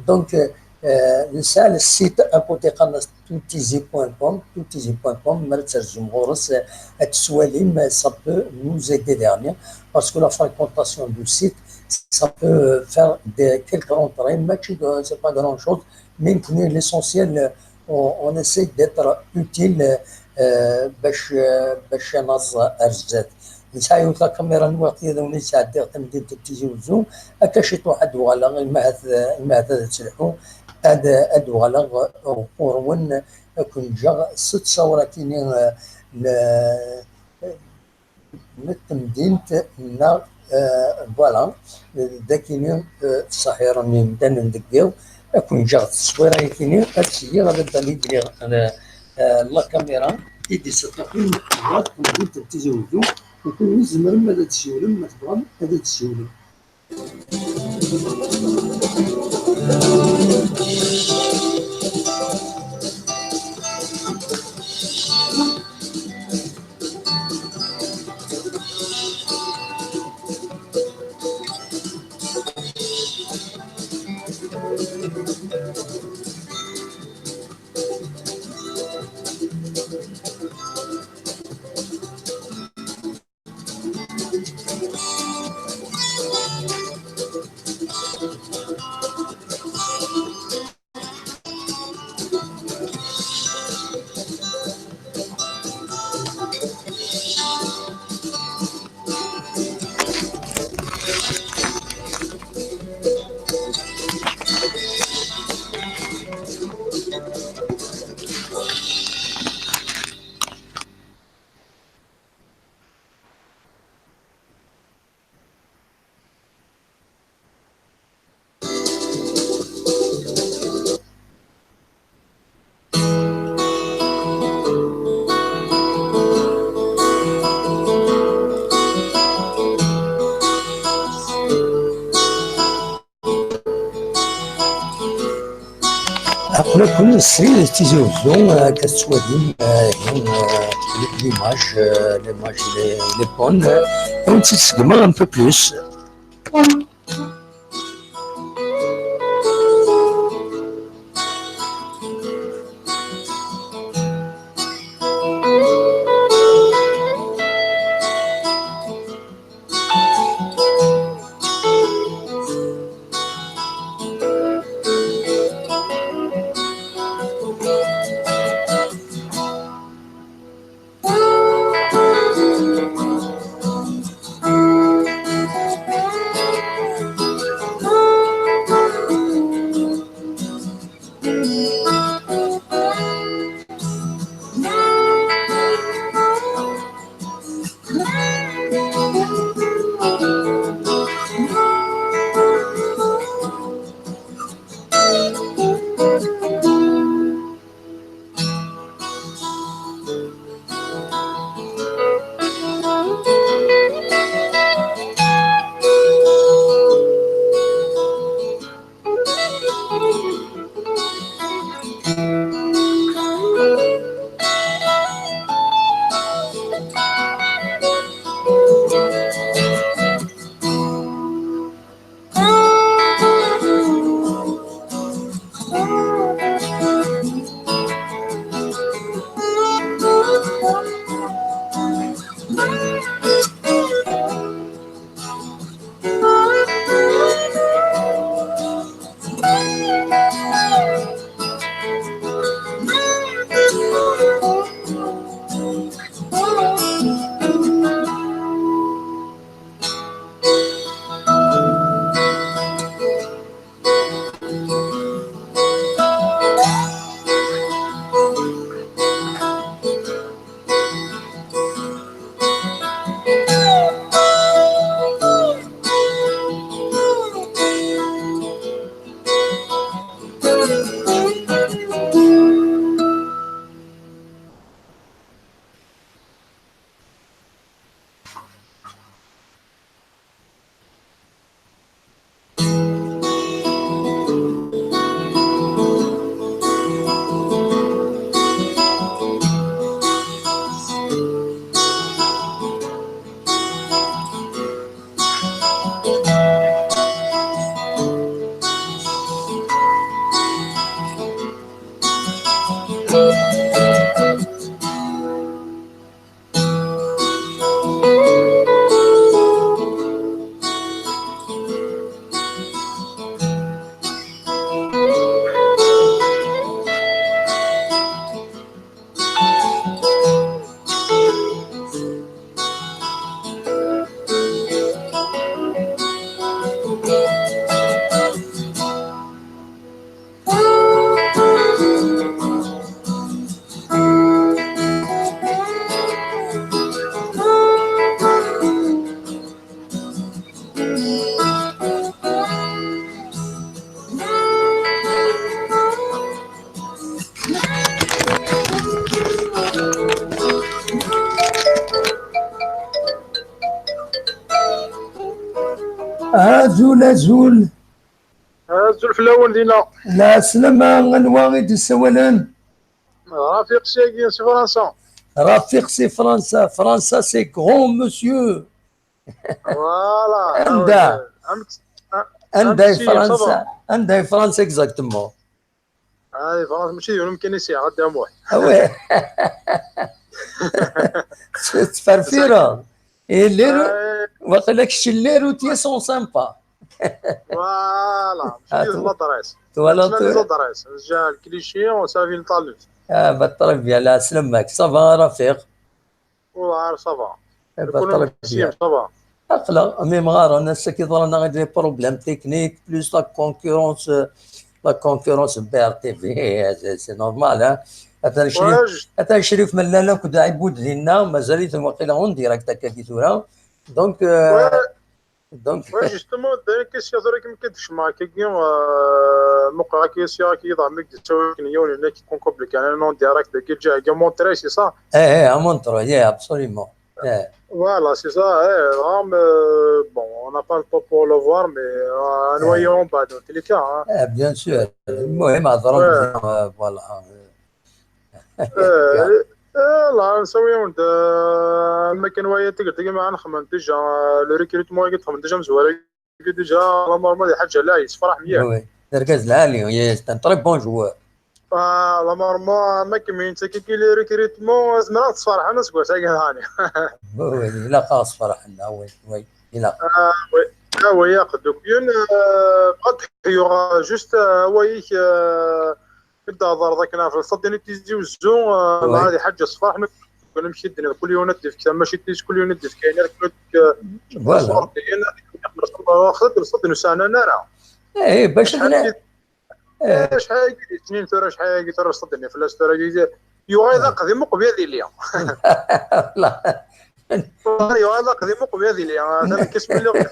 Donc, eh, nesɛa le site à côté qqaren-as toutizi point com, toutizi point com, mi ara terzum ɣur-s, eh, ad tettwalim, eh, ça peut nous aider dernier, parce que la fréquentation du site, ça peut faire des, quelques rentrées, mais c'est pas grand-chose, mais l'essentiel, eh, on, on essaie d'être utile, eh, bac, eh, bac ad naẓ ar zdat. Nesɛa yiwet la caméra n waɣ tiyaḍ win yettɛeddiɣ tamdint n Tizi Uzzu, akka ciṭuḥ ad uɣaleɣ, imi ahat, imi ahat ad tt-lḥu, ad, ad uɣaleɣ ɣur-wen, ad ken-ǧǧeɣ s ttawra-kini, eh, n, n temdint, neɣ, eh, voilà, d akini, eh, ttṣaḥiren yimdanen deg yiḍ, ad ken-ǧǧeɣ s ttawra-yakini, ad sliɣ ad d-alibriɣ, eh, eh, la caméra i d-iseṭṭuḥin ɣer temdint n Tizi Uzzu, u kunwi tzemrem ad d-tsiwlem, ma tebɣam ad d-tsiwlem. Aql-aken srid Tizi Uzzu, eh, akka tettwalim, eh, ihi, eh, l'image, eh, l'image, les, les bonnes, eh, ad wen-tt-id-sseggmeɣ un peu plus. Azul, azul. Azul fell-awen dinna. Lɛeslama, anwa i d-yessawalen? Rafiq sagi si Fransa. Rafiq si Fransa. Fransa, c'est grand, monsieur. Voilà. Anda? Amek- a- Anda i amek ça va? Fransa? Anda i Fransa exactement? Ah, di Fransa mačči d yiwen umkan i sɛiɣ, a Dda Muḥ. Ah ouais. Tettferfireḍ. Et les rou-, Ah, waqila kečč les routiers sont sympas. Voilà. Ah, Mačči d tu- l'adresse. Twalaḍ Mačči d tura? l'adresse. Déjà, le cliché, on s'avine talent. Ah, bah, très bien, lɛeslama-k. Ça va, Rafiq? Voilà, ça va. Eh ben, très bien. Ça va. Aql-aɣ, mi mɣaren, ass-agi ḍran-aɣ des problèmes techniques, plus la concurrence, euh, la concurrence B R T V, c'est c'est normal, hein. Atan Crif, Ouais, je- atan Crif Mellal akked Ɛibud dinna, mazal-iten waqila en direct akkagi tura. Donc, euh, Ouais. donc, Ouais, justement, d'ailleurs, qu'est-ce qu'il y a tura, comme que je m'en que euh, mon corps qui est sûr, qui est dans le mec de Tchawik, il y a une qui concombre le canal en direct, de Kidja, qui a montré, c'est ça. eh, eh, à Montreuil, yeah, absolument. Eh, Voilà, c'est ça. Eh, vraiment, euh, bon, on n'a pas le temps pour le voir, mais euh, un noyau en bas, dans tous les cas. Hein. eh, bien sûr. المهم, هضروا Ouais. مزيان, euh, voilà. Eh, eh, là, ça, oui, on a, mais quand on voit que tu as un déjà, le recrutement, qui est déjà, déjà, la maman, il y a déjà là, il se fera mieux. Oui, d argaz lɛali, oui, c'est un très bon joueur. Ah, la maman, ma كمين تكي كي لي ريكريتمون زمرا تصفرح انا سكوا ساكن هاني. Oui, oui, il a pas فرحنا, oui, oui, il a. Ah oui, ah oui, يا قدوك يون بغات يوغا جوست ويك كنت هضر ذاك انا في الصدني تيزي والزو. Oui. هذه حاجه صفرح. كنا مشي الدنيا كل يوم ندي في كتاب ماشي تيز كل يوم ندي في كاين كنت Voilà. واخا الصدني سنه نرى. Eh, باش هنا. Eh, شحال هاكي اثنين ثورة شحال هاكي ثورة صدني في الاستورا دي يوغا اذا قديم قبيل ليا. لا. يوغا اذا قديم قبيل ليا انا كيس ملي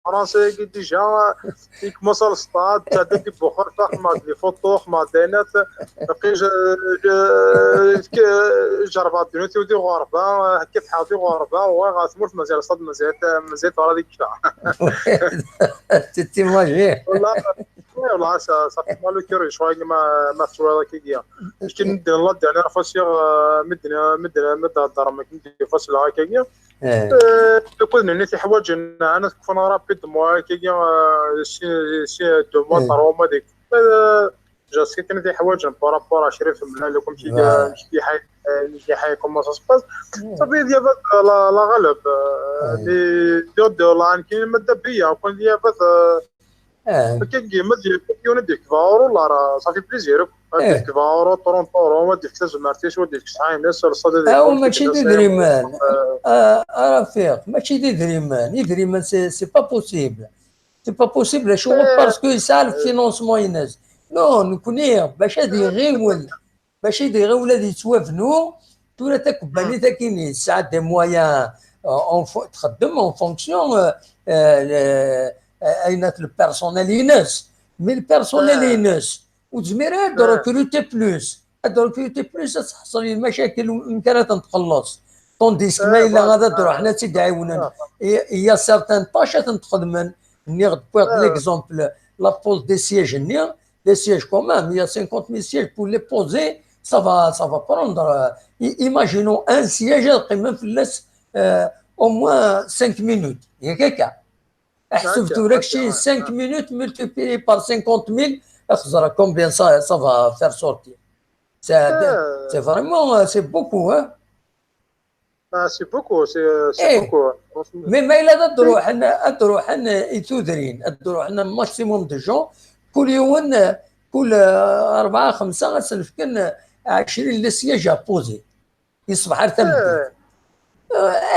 فرنسا كي ديجا يكمل السطاد تاع دي بوخر فاخ ما لي فوتو ما دينات. بقي جربات دونيتي ودي غربة كيف حاطي غربة وغا ثمورت مازال صد مازال مازال ترى ديك الشهر. تتيماجي. والله والله صافي مالو كيري شويه ما ما تصوير كي ديا. كي ندير الله دير انا فاسيغ مدنا مدنا مدى الدار ما كنت فاصل هكا كي كنا نتي حوايج انا كنا رابيد مو هكا كي سي سي دو موا تروا ما ديك جاسكي كنا تي حوايج بارابور شريف من لكم شي شي حاجه شي حاجه كومون سا سباس. صافي ديال لا غالب دي دو دو لا كاين ماده بيا كون ديال اه كي ما دير كي ولا ديك فاورو لا راه صافي بليزير. ديك فاورو طرون طورو ما ديك تزمرتيش وديك شحال الناس ولا صدى ديك او ماشي ديدريمان. آه، رفيق، ماشي ديدريمان، ديدريمان c'est c'est pas possible. C'est pas possible. شو parce que يسال في financement ينز. Non, نكوني باش هذه غيول باش يدير ولاد يتوافنوا. ثورة تكباني تاكيني ساعة des moyens, تخدم en fonction اين le personnel ينس. Mais le personnel ينس وتزمير هاد recruter plus, هاد recruter plus تحصل المشاكل ويمكن تنتقلص. Tandis que ما الا غادا تروح حنا تيدعيونا. Il y a certaines tâches تنتخدمن. نيغ بويض l'exemple, la pose des sièges نيغ des sièges quand même, il y a cinquante mille sièges pour les poser, ça va, ça va prendre, euh, imaginons un siège, au moins cinq minutes. Il y a quelqu'un. احسب ذاك شي cinq minutes multiplié par cinquante mille, اخزر combien ça, ça va faire sortir. C'est vraiment, c'est beaucoup, hein. Ah, c'est beaucoup, c'est c'est beaucoup. Mais ما الا تروح تروح يتودرين تروح maximum de gens, كل يوم كل أربعة خمسة غتسلف كان عشرين les sièges à poser. يصبح عرفت مدين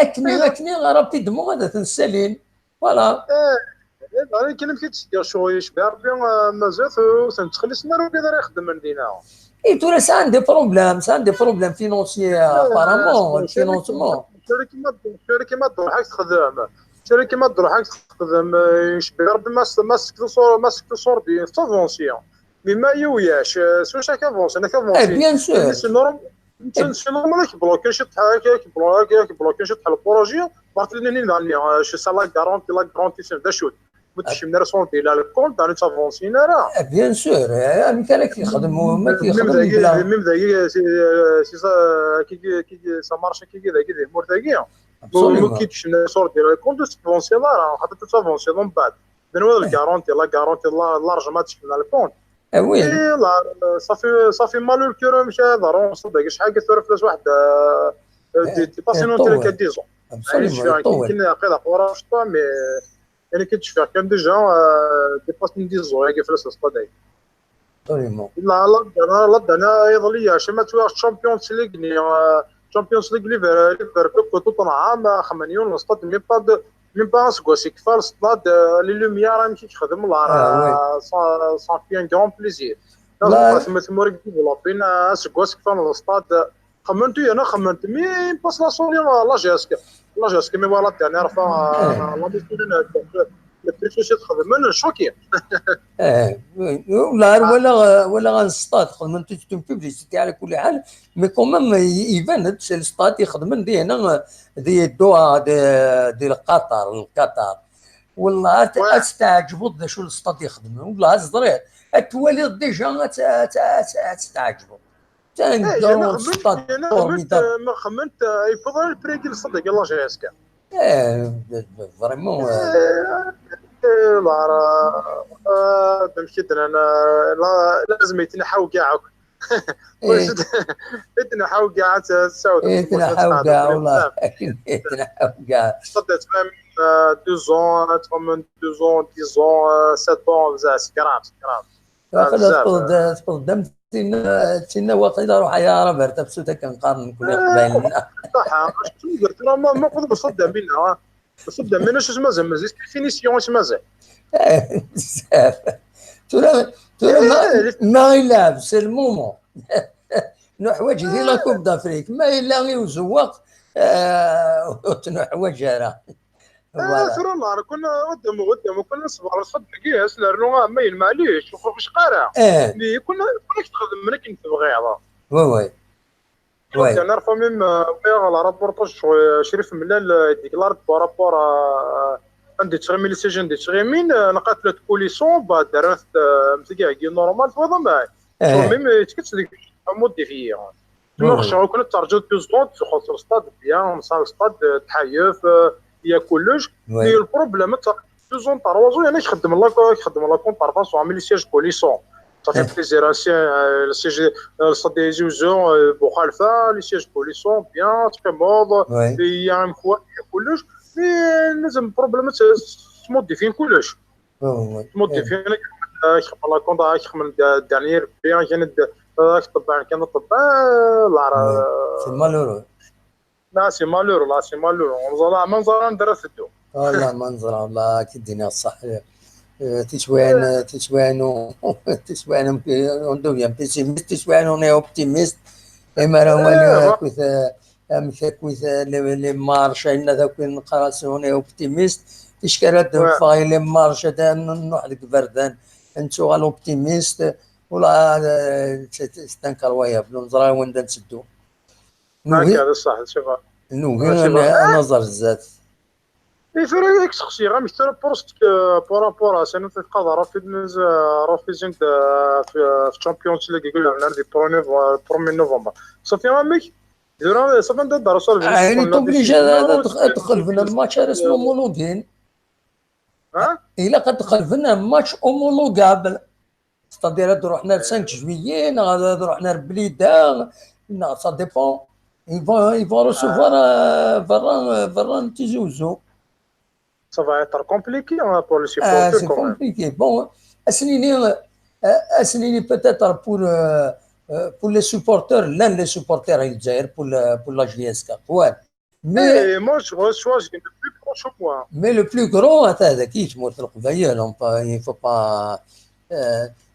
اكني اكني rapidement هذا تنسالين. Voilà. ايه، كاين كي تسدي شويه شبيه ربي مازال تنتخلص نار وكذا راه يخدم من دينا. اي تورا سان دي بروبليم سان دي بروبليم فينونسيي ابارامون فينونسمون. شركه ما شركه ما تروح تخدم شركه ما تروح تخدم. شبيه ربي ما ما سكتو صور ما سكتو صور بي تافونسيون. Mais ما يوياش سو شاك افونسي انا كافونسي. Bien sûr. C'est normal. C'est normal كي بلوكي شي تحل كي بلوكي كي بلوكي شي تحل بروجي. بارت لي ني داني شي سا لا غارونتي لا غارونتي سي دا شوت. Ma tekcem ara sur de la compte, ur ttavansina ara. Ah, bien sûr, eh, amek ara k-yexdem, ma k-yexdem dagi, même dagi, c'est ça, ça marche kiki dagi, di tmurt-agi. Absolument. Ma k-tekcem ara sur de la compte, ur ttavansina ara, xaṭer ur ttavansina mbeɛd. D anwa d lgaranti, la garanti, largement ad tekcem la compte. Ah oui. صافي صافي مالور كيرو مشى ضرون صدق شحال قلت له فلاش واحد دي باسي نون تيري كان ديزون. Absolument. كنا قيل قرا شطا مي انا كنت شفيع كان ديجا دي باسي ديزون هي فلاش صدق. Absolument. لا لا لا لا انا يضلي شي ما تشوف تشامبيونز ليغ ني تشامبيونز ليغ ليفر ليفر كنت طنعا ما خمنيون الاستاد مي با même pas un سكواس يكفى الاستاد. Les lumières راه ماشي تخدم والله راه صافي un grand plaisir. لازم تمورك ديفلوبين un سكواس يكفى الاستاد. خممت انا خممت مي باس لا سوني لا جي اس كي لا جي اس كي مي فوالا تاني راه لا ميسيون البريسيوس تخدم انا شوكي. اه ولا ولا ولا غنستاد خدمت تكتب بيبليسيتي على كل حال. Mais quand même يبان هاد الستاد يخدمن دي هنا دي الدوحة دي, دي القطر القطر. والله استعجبت ذا شو الستاد يخدم والله زرير. اتوالي ديجا استعجبت. تاني داروا الستاد فورميدابل. ما خمنت يفضل البريكي الصدق الله جاي اسكا. ايه فريمون. لا راه مشيت انا لازم يتنحاو كاع. يتنحاو كاع تساود. يتنحاو كاع والله. يتنحاو كاع. صدقت ميم دو زون تخمم دو زون دي زون سيت اون بزاف سكرام سكرام. خلاص تقدر تقدر تسنى تسنى واقيلا روح يا راه بارت بسوتا كنقارن كل قبايلنا. صح. شنو درت راه ما ما قدر بصدق بينا. بصدق بينا شو اسمه زعما زيد فينيسيون اسمه زعما. بزاف. ترى ترى ما ما يلعب سي المومون. نحواج دي لا كوب دافريك ما الا غير وزواق. نحواج راه. ثرو نهار كنا قدام قدام كنا نصبر نصدق كياس لانه ما معليش وخوش قارع. ايه. كنا كنا تخدم ملك انت بغيضه. وي وي. وي. انا راه ميم وي على رابورتاج شريف ملال ديك لارد بارابور. عندي تغيمين لي سيجن دي تغيمين نقات لو كوليسون بعد درت مزيكا كي نورمال فوالا معايا. ايه. ميم تكتس ديك موديفيي. تما خشاو كنا ترجو دو زون تخلص الستاد بيان مصاب الستاد تحيف يا كلش. مي البروبليم تاع دو زون تاع روا زون يعني يخدم لا يخدم لا كونترفاسيون عامل لي سياج كوليسون. صافي بليزير سي سي جي الصدي زوزو بوخالفه لي سياج كوليسون بيان تقيموض. يا مكوا كلش. مي لازم بروبليم تموديفين كلش. تموديفين كيما لا كوندا كيما دانيير بيان كان طبعا كان طبعا. لا راه سي مالورو. لا سي مالورو لا سي مالورو. والله ما نزال ندير في الدو. والله ما نزال والله كي دينا الصح. تيتوان تيتوانو تيتوانو اون دوفيان بيسيميست تيتوانو ني اوبتيميست. اما راه والو كنت ام كاكويت لي مارش عندنا ذاك نقرا سوني اوبتيميست. تشكال هاد فاي لي مارش هذا نروح لك بردان. انتو غا لوبتيميست. ولا ستانكر ويا بلو نزرا وين نسدو. هكا بصح شوف. نوغي انا زرزات. اي فري ياك سقسي غا مشتري بوست بورا بورا سنة تقاضى رافيد نز رافيد زنك في تشامبيونز ليغ يقول لنا دي برومي برومي نوفمبر. صافي عمك دورا صافي انت دار صافي يعني توبليجي هذا تدخل في الماتش هذا اسمه مولودين. ها؟ الا كتدخل في ماتش اومولوغابل. ستادير هاد رحنا ل خمسة جويي نغ هاد رحنا لبليده. نغ سا ديبون. يفون يفون ريسوفوار فران فران تيزي وزو. Ça va être compliqué pour les supporters. C'est compliqué. Bon, اسنيني اسنيني peut-être pour pour les supporters, l'un les supporters الجزائر pour pour la J S K. Ouais. Mais moi je reçois le plus proche au moins. Mais le plus grand هذا كي تمورت القبايل. Il faut pas.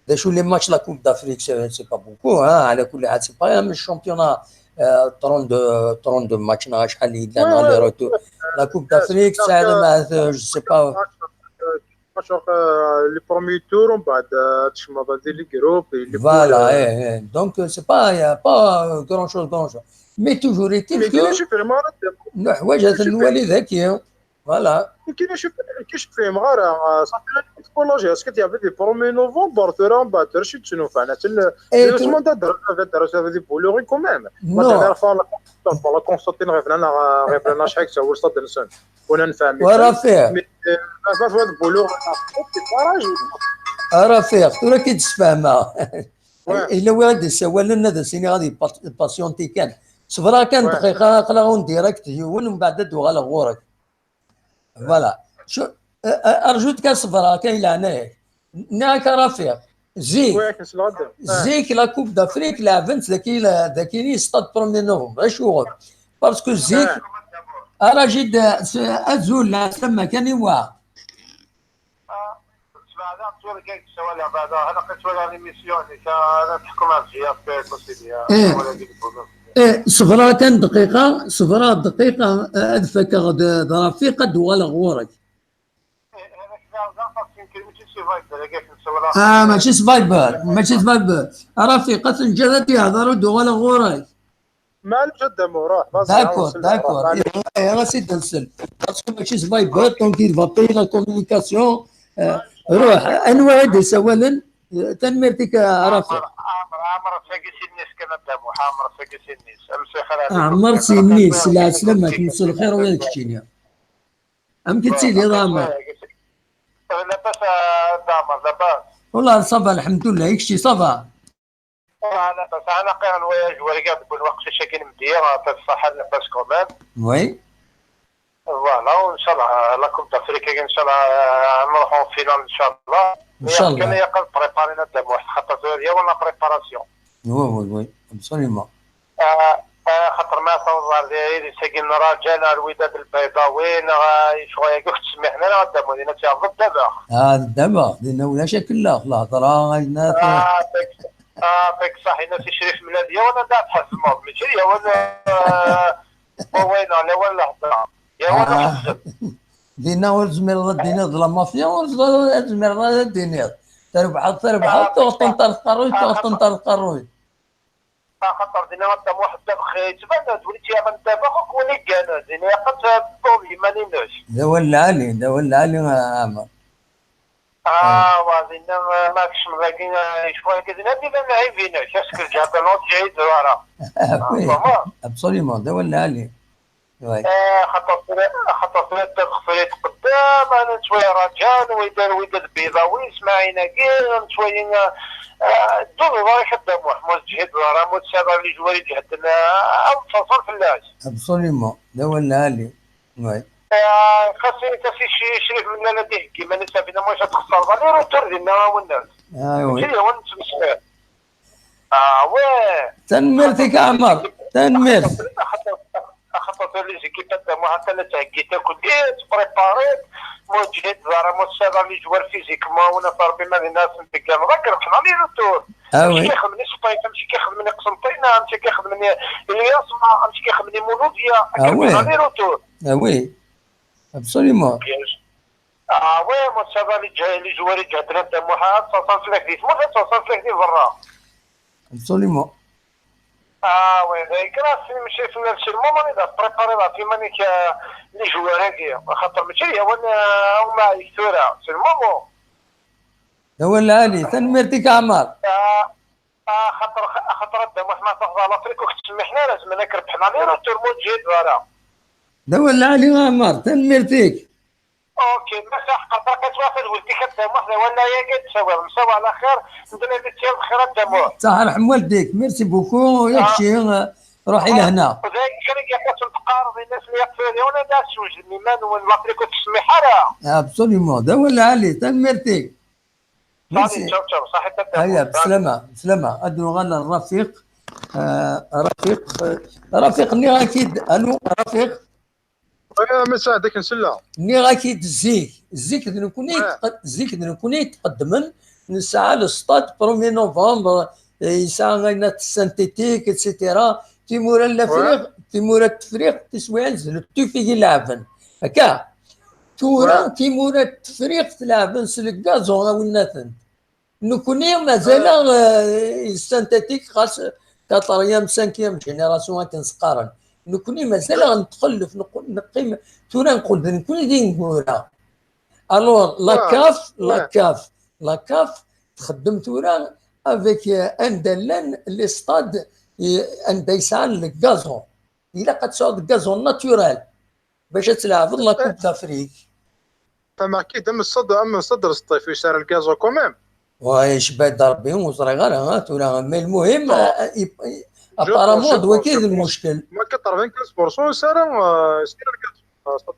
ذا شو les matchs la Coupe d'Afrique c'est pas beaucoup. على كل حال c'est pas un championnat. trente-deux trente-deux matchs نغا شحال اللي دار les retours. La Coupe d'Afrique c'est مع je sais pas. Les premiers tours ومن بعد تشمض هذه les groupes. Voilà. Donc c'est pas, y a pas grand chose grand chose. Mais toujours est-il que نحواج هذا الوالي ذكي. Voilà. Nekkini ur fhimeɣ ara. Safi, la technologie, est-ce qu'il y avait des premiers novembre, tura mbeɛd tura acu d-ttnufan? Atan Eh, le semaine dernière, avait des Bolloré quand même. Non. Pour la constater, ɣef lana ɣef lana acḥal sawul stad-nsen. Ur nfehhem. Wa Rafiq. Mais, euh, ma fa de Bolloré, c'est pareil. A Rafiq, tura ki d-sfehmeɣ. Ouais. Yella win i d-isawalen, ad as-iniɣ ad ypatienti kan. Sebreɣ kan Ouais. Dqiqa, aql-aɣ en direct yiwen, mbeɛd ad d-uɣaleɣ ɣur-k. Voilà. Cu- eh, eh, Arju-t kan, sebreɣ kan, i leɛnaya-k. Nniɣ-ak a Rafiq, zik, Ouais, c'est le zik la Coupe d'Afrique leɛben-tt daki, daki stade premier novembre. Acuɣer? Parce que zik, ara jid, azul, lɛeslama kan i wa. Sbeɛdeɣ tura kan ssawaleɣ, beɛdeɣ aql-aɣ ttwaliɣ l'émission-nnek, ara teḥkum ɣef J F K considéa. Eh. Eh, sebreɣ kan dqiqa, sebreɣ dqiqa, eh, ad fakeɣ d, d Rafiq, ad d-uɣaleɣ ɣur-k. Ah, mačči s Viber, mačči s Viber. A Rafiq, ad t-nǧǧeḍ ad d-yehder, ad d-uɣaleɣ ɣur-k. Maɛlic a Dda Muḥ, ruḥ. D'accord, d'accord. Eh, eh, ɣas i d-nsel. Parce que mačči s Viber, donc il va payer la communication. Eh, ruḥ, anwa i d-isawalen? Eh, tanemmirt-ik a Rafiq. Ɛmer, Ɛmer, Ɛmer, sagi sinnis kan a Dda Muḥ, Ɛmer, sagi sinnis. Amsi xir. Ɛmer sinnis, lɛeslama-k, mselxir wa d keččini. Amek i tettiliḍ a Ɛmer? Labas a Dda Ɛmer, labas. Wallah, ça va, lḥemdullah, i kečči, ça va? Ah, labas, ana qiran voyage warga deg waqcic-agi n Mdiya, ata ṣṣaḥa, labas quand même. Oui. Voilà, inchallah, la Coupe d'Afrique, inchallah, euh, nruḥ en finale, inchallah. Inchallah. Kan yaqal préparer a Dda Muḥ, xaṭer tura d yawan la préparation. Oui, oui, oui, absolument. Ah, ah, xaṭer ma tawḍeḍ ar idis-agi n Raja, neɣ Lwidad Lbayḍawi, neɣ, ah, lecɣal-agi ur k-ttsemmiḥen ara a Dda Muḥ, dinna ad tɛerḍeḍ ddabex. Ah, ddabex, dinna ulac akk llah, lehḍra, ayna. Ah, tek-, ah, tek ṣaḥ, yenna-as i Crif Mlal, d yawan anda ad tḥezmeḍ, mačči d yawan, ah, wawal neɣ lawan lehḍra. Yawan Ah. Aḥezzeb. Dinna ur tezmireḍ ad d-tiniḍ d la mafia, ur tezmireḍ ad d-tiniḍ. Trebḥeḍ, trebḥeḍ, tuɣeḍ-tent ar tqerruyt, tuɣeḍ-tent ar tqerruyt. Axaṭer dinna a Dda Muḥ ddabex yettban-d, win i tt-yerran ddabex akk win i yegganen. Dinna yeqqen-tt ad teṭṭuḍ yiman-ines. D awal lɛali, d awal lɛali a Ɛmer. Ah, wa dinna, ah, ma kecmeḍ dagi, ah, lecɣal-agi dinna, dinna lɛib-inek, est-ce que lǧehd-a ur teǧhid ara? Ah, oui, vraiment. Absolument, d awal lɛali. Oui. Eh, xaṭer tura, xaṭer tura ddabex tura yetqeddam, ah, nettwali Raja, Lwidad, Lwidad Lbayḍawi, Smaɛin-agi, nettwali, ah, ah, ddun ḍarik a Dda Muḥ, ma ur teǧhideḍ ara, ma ur tesɛiḍ ara lecɣal iǧehden, ah, ad ttaḍsan fell-ak. Absolument, d awal lɛali. Oui. Ah, xas ini-as i Cri-, Crif Mlal ad iheggi iman-is, a bina ma ad txeṣreḍ aller-retour dinna a Wennas. Ah, oui. Mačči d yawan nettmesxiṛ. Ah, ouais. Tanemmirt-ik a Ɛmer. Tanemmirt. Axaṭer, axaṭer les équipes a Dda Muḥ atan ad ttheggint akk, eh, ttpréparint, ma ur teǧhideḍ ara, ma ur tesɛiḍ ara lecɣal physiquement, win a Ṛebbi ma dinna ad ten-tegganeḍ, ad k-rebḥen aller-retour. Ah, Amek oui. i xedmen i Sṭif, amek i xedmen i Qsenṭina, amek i xedmen i Lyasma, amek i xedmen i Muludya, ad Ah, oui. k-rebḥen aller-retour. Ah, oui. Absolument. Ah, ouais, ma tesɛiḍ ara lecɣal iǧehden a Dda Muḥ, ad ttaḍsan fell-ak di tmurt, ad ttaḍsan fell-ak di berra. Absolument. Ah, ouais, d ayen kan, a sin mačči fell-ak, c'est le moment ad tprépariḍ ɣef iman-ik, ah, lecɣal-agi. Axaṭer mačči d yawan, ah, umaɛik tura, c'est le moment. D awal lɛali, tanemmirt-ik a Ɛmer. Ah, ah, xaṭer, xaṭer a Dda Muḥ ma tafeḍ Lafrik ur k-ttsemmiḥen ara, zemren ad k-rebḥen aller-retour, ma ur teǧhideḍ ara. D awal lɛali a Ɛmer, tanemmirt-ik. Ok, ma teḥqer, baqa ttwaxed tadwilt-ik a Dda Muḥ, d awal-agi ad d-tawiḍ. Msawa ɛla xir, ndna di ttiḍ xir a Dda Muḥ. Saḥ rḥem waldik, merci beaucoup, yak ci, ruḥ i lehna. D ayen kan i yeqqasen teqqareḍ, inna-s li aqfari, ula d asewjed iman-nwen, Lafrik ur tettsemmiḥ ara. Absolument, d awal lɛali, tanemmirt-ik. Merci. Salut, ciao, ciao, صحيت a Dda Muḥ. Aya, bslama, bslama. Ad nuɣal ar Rafiq. Ah, Rafiq, ah, Rafiq, nniɣ-ak-id, allô, Rafiq? Aya, ma saɛd akken sella. Nniɣ-ak-id zik, zik d nekkni i Ouais. tqed-, zik d nekkni i tqeddmen, nesɛa le stade premier novembre, eh, yesɛa ayen at synthétique, et cetera. Timura n Lafriq, timura n Tefriqt, tiswiɛin d lṭif i yi-leɛben. Akka? Tura, Ouais. Timura n Tefriqt leɛben s le gazon, a winnaten. Nekkni mazal-aɣ, eh, synthétique, xas quatrième, cinquième génération akken s-qqaren. Nekkni mazal aɣ-nettxellef, neqqel, neqqim, tura neqqel d nekkni d ineggura. Alors, la CAF, la CAF, la CAF txeddem tura avec, euh, anda llan les stades, euh, anda yesɛan le gazon. Ilaq ad tesɛuḍ gazon naturel bac ad tleɛbeḍ la Coupe d'Afrique. Fehmeɣ-k-id am ṣṣed-, am ṣṣedr sṭif, yesɛa le gazon quand même. Ouais, icebba-d Rebbi, ur ẓriɣ ara, ha, tura, mais المهم, euh, apparemment, d wagi d lmuckel. Ma quatre-vingt-quinze pour cent yesɛa, euh, yesɛa le gazon.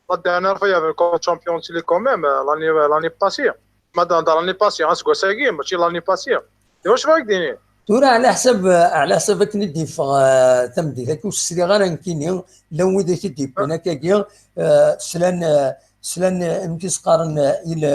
La dernière fois, il y avait le Champions League quand même, euh, l'année, euh, l'année passée. Ma dans, dans l'année passée, aseggas-agi, mačči l'année passée. D wacu ara k-d-iniɣ? Tura, ɛla ḥsab, ɛla ḥsab akken i d-yeffeɣ, euh, tameddit-agi, ur sliɣ ara nekkini, llan widak i d-yewwin akkagi, euh, slan, euh, slan, euh, amek i s-qqaren, euh, i le,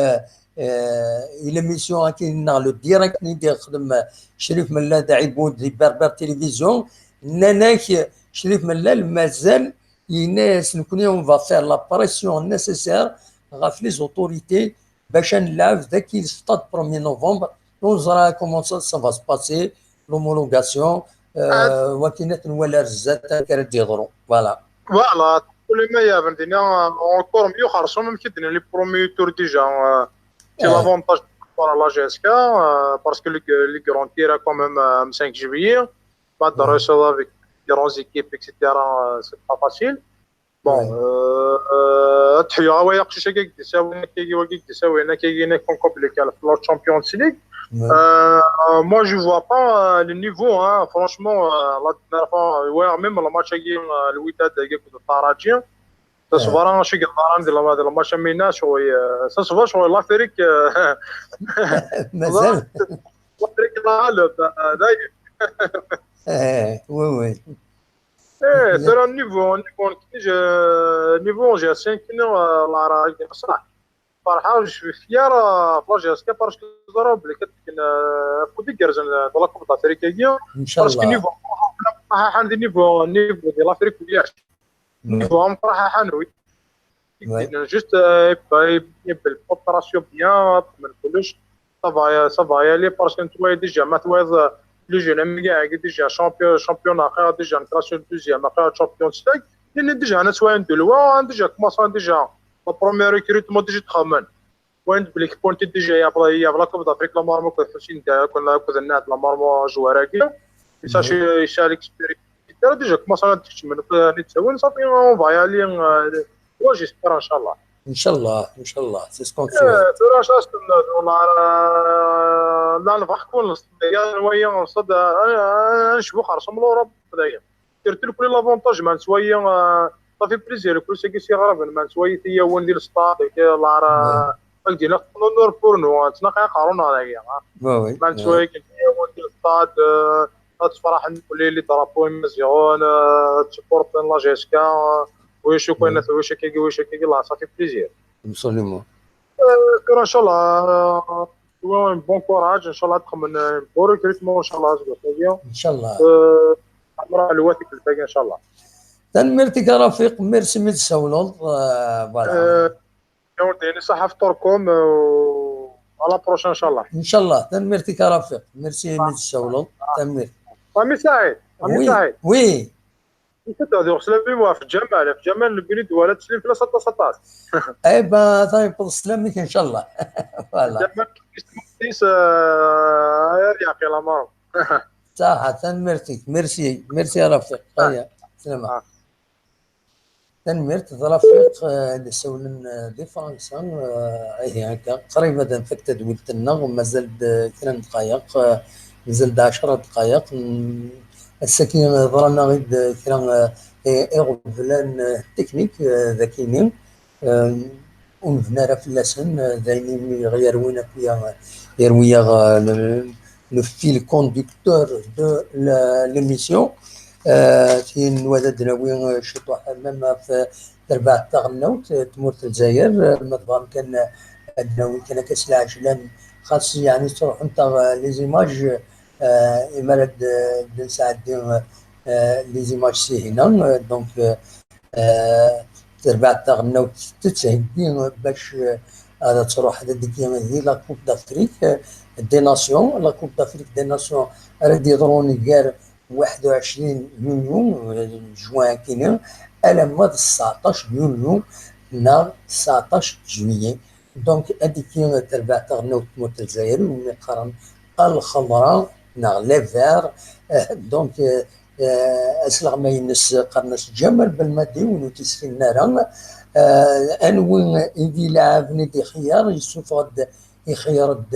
euh, i l'émission-agi-nneɣ, le direct-nni i d-ixdem, euh, Crif Mellad Ɛibud di Berbère Télévision, nnan-ak, euh, Crif Mellad mazal, yenna-yas, nekkni, on va faire la pression nécessaire ɣef les autorités bac ad nlɛeb daki le stade premier novembre, ur neẓra comment ça, ça va se passer, l'homologation, euh, wakken ad nwali ar zdat amek ara d-yeḍru. Voilà. Voilà, kul ma yaben dinna, encore mieux xersum amek i d-nnan les premiers tours déjà, euh, c'est l'avantage par rapport à la G S K, euh, parce que les, les grands tirent quand même, euh, cinq juillet, ma d-reçoit avec grandes équipes, et cetera, euh, c'est pas facile. Bon, euh, euh, ad ḥeyyaɣ awal aqcic-agi i k-d-isawin, akkagi, wagi i k-d-isawin, akkagi, nekk, comme compliqué, la Champions League. Euh, euh, moi, je vois pas, euh, le niveau, hein, franchement, euh, la dernière fois, euh, ouais, même le match-agi, euh, le Wydad, agi, akked Taraji. Ça se voit, hein, je suis dans le match à Mina, je suis, euh, ça se voit, je suis l'Afrique, euh, mazal. L'Afrique, là, le, euh, d'ailleurs. Eh, oui, oui. Eh, tura niveau, niveau, niveau G S K, euh, la, la, la, صح. Ferḥeɣ, je suis fier, euh, ɣef la G S K, parce que ẓriɣ belli kan, euh, afud igerrzen, euh, de la Coupe d'Afrique-agi. Parce que niveau, niveau, niveau de l'Afrique, ulac. Niveau amqraḥ, aḥan, oui. Juste, euh, il y a une préparation bien, comme le, ça va, ça va y aller, parce que tu vois déjà, ma tu vois, euh, les jeunes, déjà champion, championnat, déjà une classe deuxième, Champions League. Il y a déjà, on a déjà commencé déjà. Le premier recrutement, déjà, très bien. وين بلي كنت ديجا يا بلا، يا بلا كوب دافريك، لا مارمو كنت حسين دا، كنا كنا نات لا مارمو جوار هاكي. يسا شي، يسا ليكسبيريونس. ديجا كومونسا نتكتم من نتساوي، صافي، اون فايا لي، آه، وا جيسبر ان شاء الله. ان شاء الله، ان شاء الله، سي سكون سويت. ترى شاش والله، آه، لا نفخ كون يا ويا صد، آه، آه، نشبو خرصم لوروب داير. Surtout كل لافونتاج ما نسوي، آه، صافي بليزير، كل شيء كيسي غرب، ما نسوي تياون ديال السطاد، كي الله راه، فهمتي، ناخذ نور بورنو، تناقي قارون عليا، ها. ما نسوي كي تياون ديال السطاد، آه، تفرح نولي لي درابو مزيون، آه، تسبورت لا جي اس كا، آه، ويشو كاين، ويشو كيكي، ويشو كيكي، الله صافي بليزير. Absolument. آه، كره ان شاء الله، آه، بون كوراج ان شاء الله، تخمن، آه، بون ريكروتمون ان شاء الله، زوج ان شاء الله. آه، عمرها الوثيق الباقي ان شاء الله. Tanemmirt-ik a Rafiq, merci mi d-tsawleḍ, euh, voilà. آه، يا ودي، يعني صحة فطوركم، آه، و على بروشين ان شاء الله. ان شاء الله. Tanemmirt-ik a Rafiq, merci mi d-tsawleḍ. Tanemmirt. Ami Saïd, ami Saïd. Oui. انت تهضر سلامي في جمال، في جمال نبيني دوالة تسلم في لا سطا سطا. اي با، طيب، سلامك ان شاء الله. Voilà. جمال كيس، آه، يا رياقي لا مارو. صح، tanemmirt-ik. Merci، merci a Rafiq. هيا، سلامة. آه. Tanemmirt a Rafiq, euh, d-isawlen, euh, di Fransa, euh, ihi akka, qrib ad nfak tadwilt-nneɣ, mazal-d, euh, kra n ddqayeq, euh, mazal-d ɛecra ddqayeq. Mm, ass-agi, euh, ḍran-aɣ-id, euh, kra, euh, i-, iɣeblan, euh, teknik, euh, d akini. Euh, ur nebni ara fell-asen, euh, d ayen imi ɣ-yerwin akk-, yerwi-yaɣ, euh, le, le fil conducteur de la, l'émission. Euh, tin n wad ad d-nawi, euh, ciṭuḥ, même ɣef, euh, terbaɛt taɣelnawt, euh, tmurt n Lezzayer, euh, ma tebɣam kan, euh, ad d-nawi kan akka s lɛejlan, xas yeɛni ttruḥunt-aɣ, euh, les images, euh, imi ara d-, d-nesɛeddi, euh, les images si hina, euh, donc, euh, Euh, terbaɛt taɣelnawt tettheggi bac, euh, ad truḥ ad d-tegi di la Coupe d'Afrique, euh, des Nations, la Coupe d'Afrique des Nations ara d-yeḍrun gar waḥed u ɛecrin yunyu, juin akini, alamma d tseɛṭac yunyu neɣ tseɛṭac juillet. Donc, ad d-tini terbaɛt taɣelnawt n tmurt n Lezzayer, win yeqqaren lxeḍra neɣ le vert. Donc, asleɣmay-nnes qqaren-as Ǧamal Belmadi, win ur t-yessinen ara. Anwi i d ileɛɛben i d-ixeyyer? Yessufeɣ-d, ixeyyer-d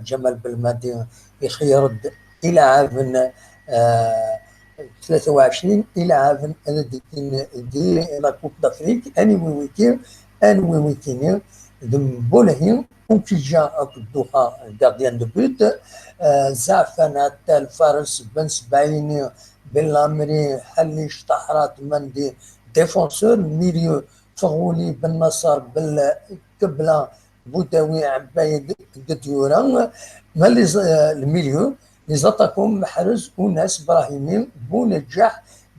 Ǧamal Belmadi, ixeyyer-d ileɛɛben, tlata u ɛecrin ileɛɛben ad d-inin di la Coupe d'Afrique. Anwi wigi? Anwi wigi-nni? D Mbulhi Ukija akked Duha, gardien de but, Zaɛfan Attal, Fares Ben Sebaini, Bellamri, Ḥalic, Taḥrat, Mandi, défenseur, milieu, Feɣuli, Ben Nasser, Bel Kebla, Budawi, Ɛebbad, Gedura, ma les, le milieu, les attaquants, Meḥrez, Unas, Brahimi, Buneǧaḥ,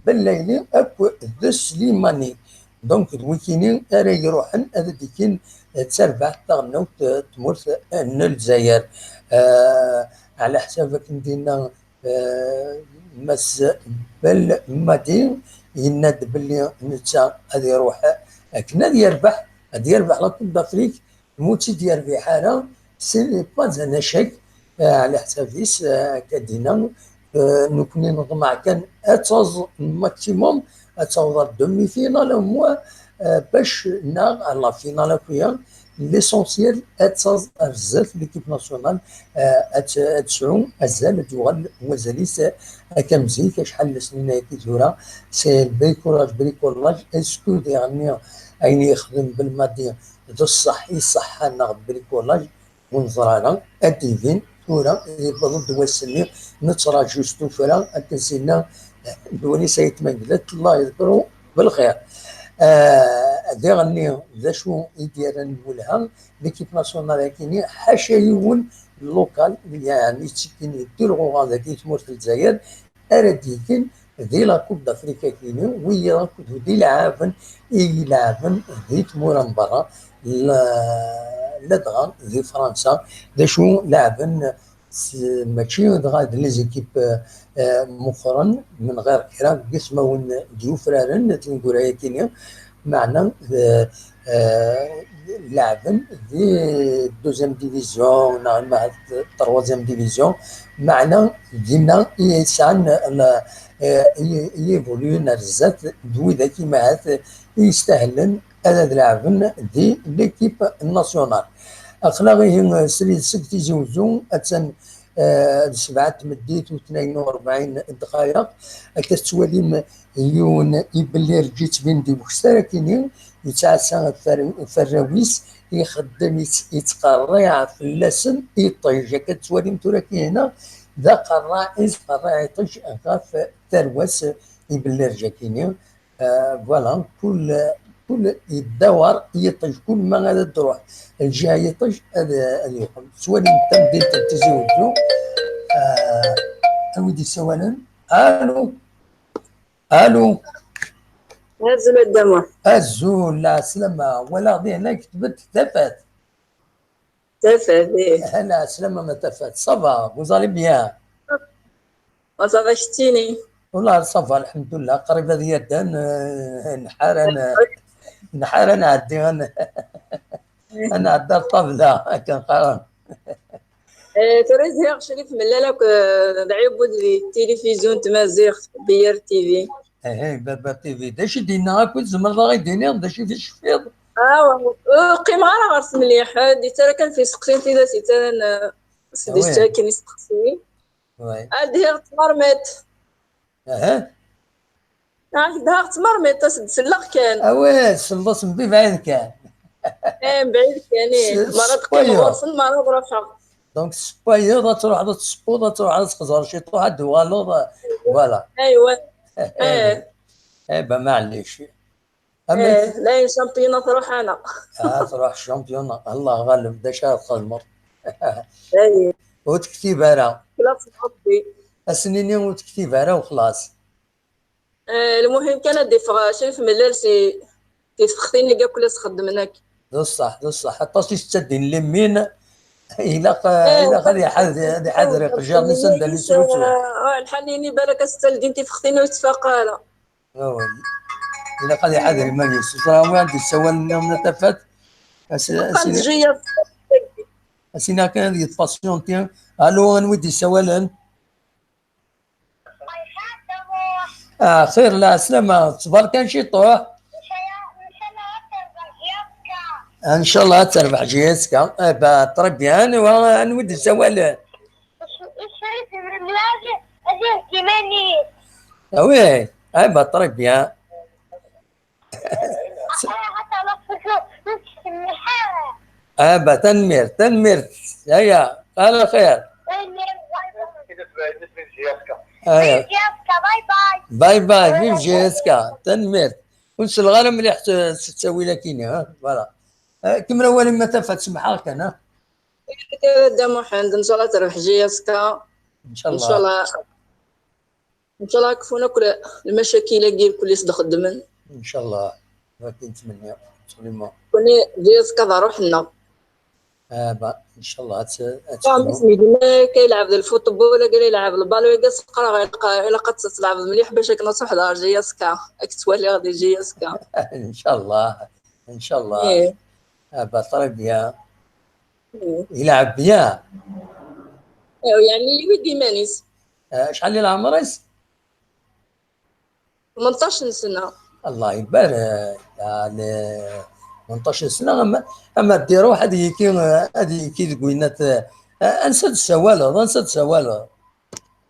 Bellayli akked Slimani. Donc, d wikini ara iruḥen ad d-ikin d tarbaɛt taɣelnawt n tmurt n Lezzayer. Ɛla ḥsab akken d-yenna Mass Belmadi, yenna-d belli netta ad iruḥ akken ad yerbeḥ, ad yerbeḥ la Coupe d'Afrique, ma ur tt-id-yerbiḥ ara, ce n'est pas un échec, ɛla ḥsab-is, akka d-yenna, nekkni neḍmeɛ kan ad taẓ maximum, ad taweḍ ar demi-finale au moins, bac neɣ ar la finale akuya. L'essentiel ad taẓ ar zdat l'équipe nationale, ad tesɛu azal, ad yuɣal wazal-is akka am zik, acḥal n lesnin ayagi tura, c'est le bricolage, bricolage, est-ce que diɣenni ayen yexdem Belmadi d ṣṣeḥ i ṣṣeḥḥa neɣ d bricolage? Ur neẓri ara, ad d-ibin tura, yewweḍ-d wass-nni, nettraǧu s tuffra, akken s-yenna Lewnis Ayt Mengellat, Allah yeḍfer belxir. Diɣenni, d acu i d-yerran lwelha, l'équipe nationale-agi-nni, ḥaca yiwen local, yeɛni yettekkin di lɣuɣa dagi i tmurt n Lezzayer, ara d-yeggen di la Coupe d'Afrique-agi-nni, wiyaḍ akk d ileɛɛaben i ileɛɛben di tmura n berra, la, ladɣa di Fransa, d acu leɛɛben s, mačči dɣa d les équipes meqqren, min ɣir kra n yismawen d-yufraren tineggura-agi-nni, meɛna leɛben di deuxième division neɣ imahat troisième division, meɛna dinna i sɛan, i, i évoluent ar zdat d widak imahat i yestahlen ad, ad leɛben di l'équipe nationale. Aql-aɣ ihi srid seg Tizi Uzzu, attan d sebɛa n tmeddit u tnayen u rebɛin ddqayeq. Akka tettwalim yiwen ibellirǧ yettbin-d iwekster akini, yettɛassa ferraw-is, ixeddem, yettqerriɛ fell-asen iṭij. Akka tettwalim tura akini, d aqerraɛ i yettqerriɛ iṭij ɣef tarwa-s ibellirǧ akini. Voilà, kul, kul yeddawar yiṭij, kul ma ad d-truḥ lǧiha yiṭij ad, ad yeqqel. Tettwalim tamdint n Tizi Uzzu, awi-d isawalen. Allô? Allô? Azul a Dda Muḥ. Azul, lɛeslama. Walaɣ dihin ketbent Tafat. Tafat, ih. Lɛeslama ma Tafat. Ça va, vous allez bien? Ça va, keččini? Wallah, ça va, lḥemdullah. Qrib ad yaddan, eh, nḥar ad n-, nḥar ad nɛeddi, ad n-, ad nɛeddi ar ṭṭabla, akken qqaren. Eh, tura zhiɣ Crif Mellal akk, eh, d aɛibud di tilifizyu n tmaziɣt, Berber T V. Ehe, Berber T V. D acu i d-yenna akk, tzemreḍ ad aɣ-d-tiniḍ d acu i tecfiḍ? Ah, ur qqimeɣ ara ɣer-s mliḥ, eh, d-yettarra kan f iseqsiyen tidak yettaran, eh, s d-yettakken iseqsiyen. Ad dhiɣ tmermiṭ. Aha. Ad dhiɣ tmermiṭ, as-d selleɣ kan. Awi, selleḍ-as mebɛid kan. Eh, mebɛid kan, ih. Mara ad qqimeɣ ɣur-sen, mara ad ruḥeɣ. Donc, tessewwayeḍ, ad truḥeḍ ad tessewweḍ, ad truḥeḍ ad txeẓreḍ ciṭuḥ, ad d-tuɣaleḍ, voilà. Aywa. Eh, eh ben, maɛlic. Eh, dayen championnat truḥ ana. Ah, truḥ championnat. Allah ɣaleb, d acu ara txedmeḍ? Ur tektib ara. Xlaṣ Rebbi. Ad s-nini ur tektib ara u xlaṣ. Eh, lmuhim kan ad d-iffeɣ Crif Mellal si tifextin-agi akk la s-xeddmen akk. D ṣṣeḥ, d ṣṣeḥ. Aṭas i s-ttadin limmin, Ilaq, ilaq ad iḥader, ad iḥader iqejjar-nni s anda nesrusu. Ah, lḥal-nni balak ass-a ldin tifextin ur yettfaq ara. Awal. Ilaq ad iḥader iman-is. Ẓra wi ad d-yessawalen niḍen a Tafat. As-, as-, as-iniɣ kan ad yetpasyanti. Alo, anwa i d-yessawalen? Ah, xir, lɛeslama, ṣber kan ciṭuḥ. Ncallah ad terbeḥ J S K. Eh ben, très bien. Anwa, anwa i d-yessawalen? Ah oui, eh ben, très bien. Ah bah, tanemmirt, tanemmirt. Aya, ala xir. Aya. Bye bye, vive J S K. Tanemmirt. Ur selleɣ ara mliḥ s, s ttawil akini, ha? Voilà. Eh, kemmel awal, ma Tafat, semḥeɣ kan, ha? Dda Muḥend, ncallah terbeḥ J S K. Ncallah. Ncallah. Ncallah ad kfun akk l-, lmacakil-agi irkelli s-d-xeddmen. Ncallah. Akken ttmenniɣ. Absolument. Kuni d J S K d ṛṛuḥ-nneɣ. Ah bah, ncallah ad tt-, ad tt-kfun. Isem-agi ma akka yelɛeb d lfutbol, akka yelɛeb lbalu, akka seqqreɣ, ilaq, ilaq ad tt-tleɛbeḍ mliḥ bac akken ad truḥeḍ ɣer J S K. Ad k-ttwaliɣ di J S K. Ncallah. Ncallah. Eh. Ah bah, très bien. Eh. Yelɛeb bien. Eh, yeɛni yewwi-d iman-is. Eh, acḥal i leɛmer-is? Tmenṭac n sna. Allah ibarek. Yeɛni, tmenṭac n sna, ama, ama ad d-iruḥ ad yekki, ad yekki deg winna t-, ansa d-tessawaleḍ, ansa d-tessawaleḍ?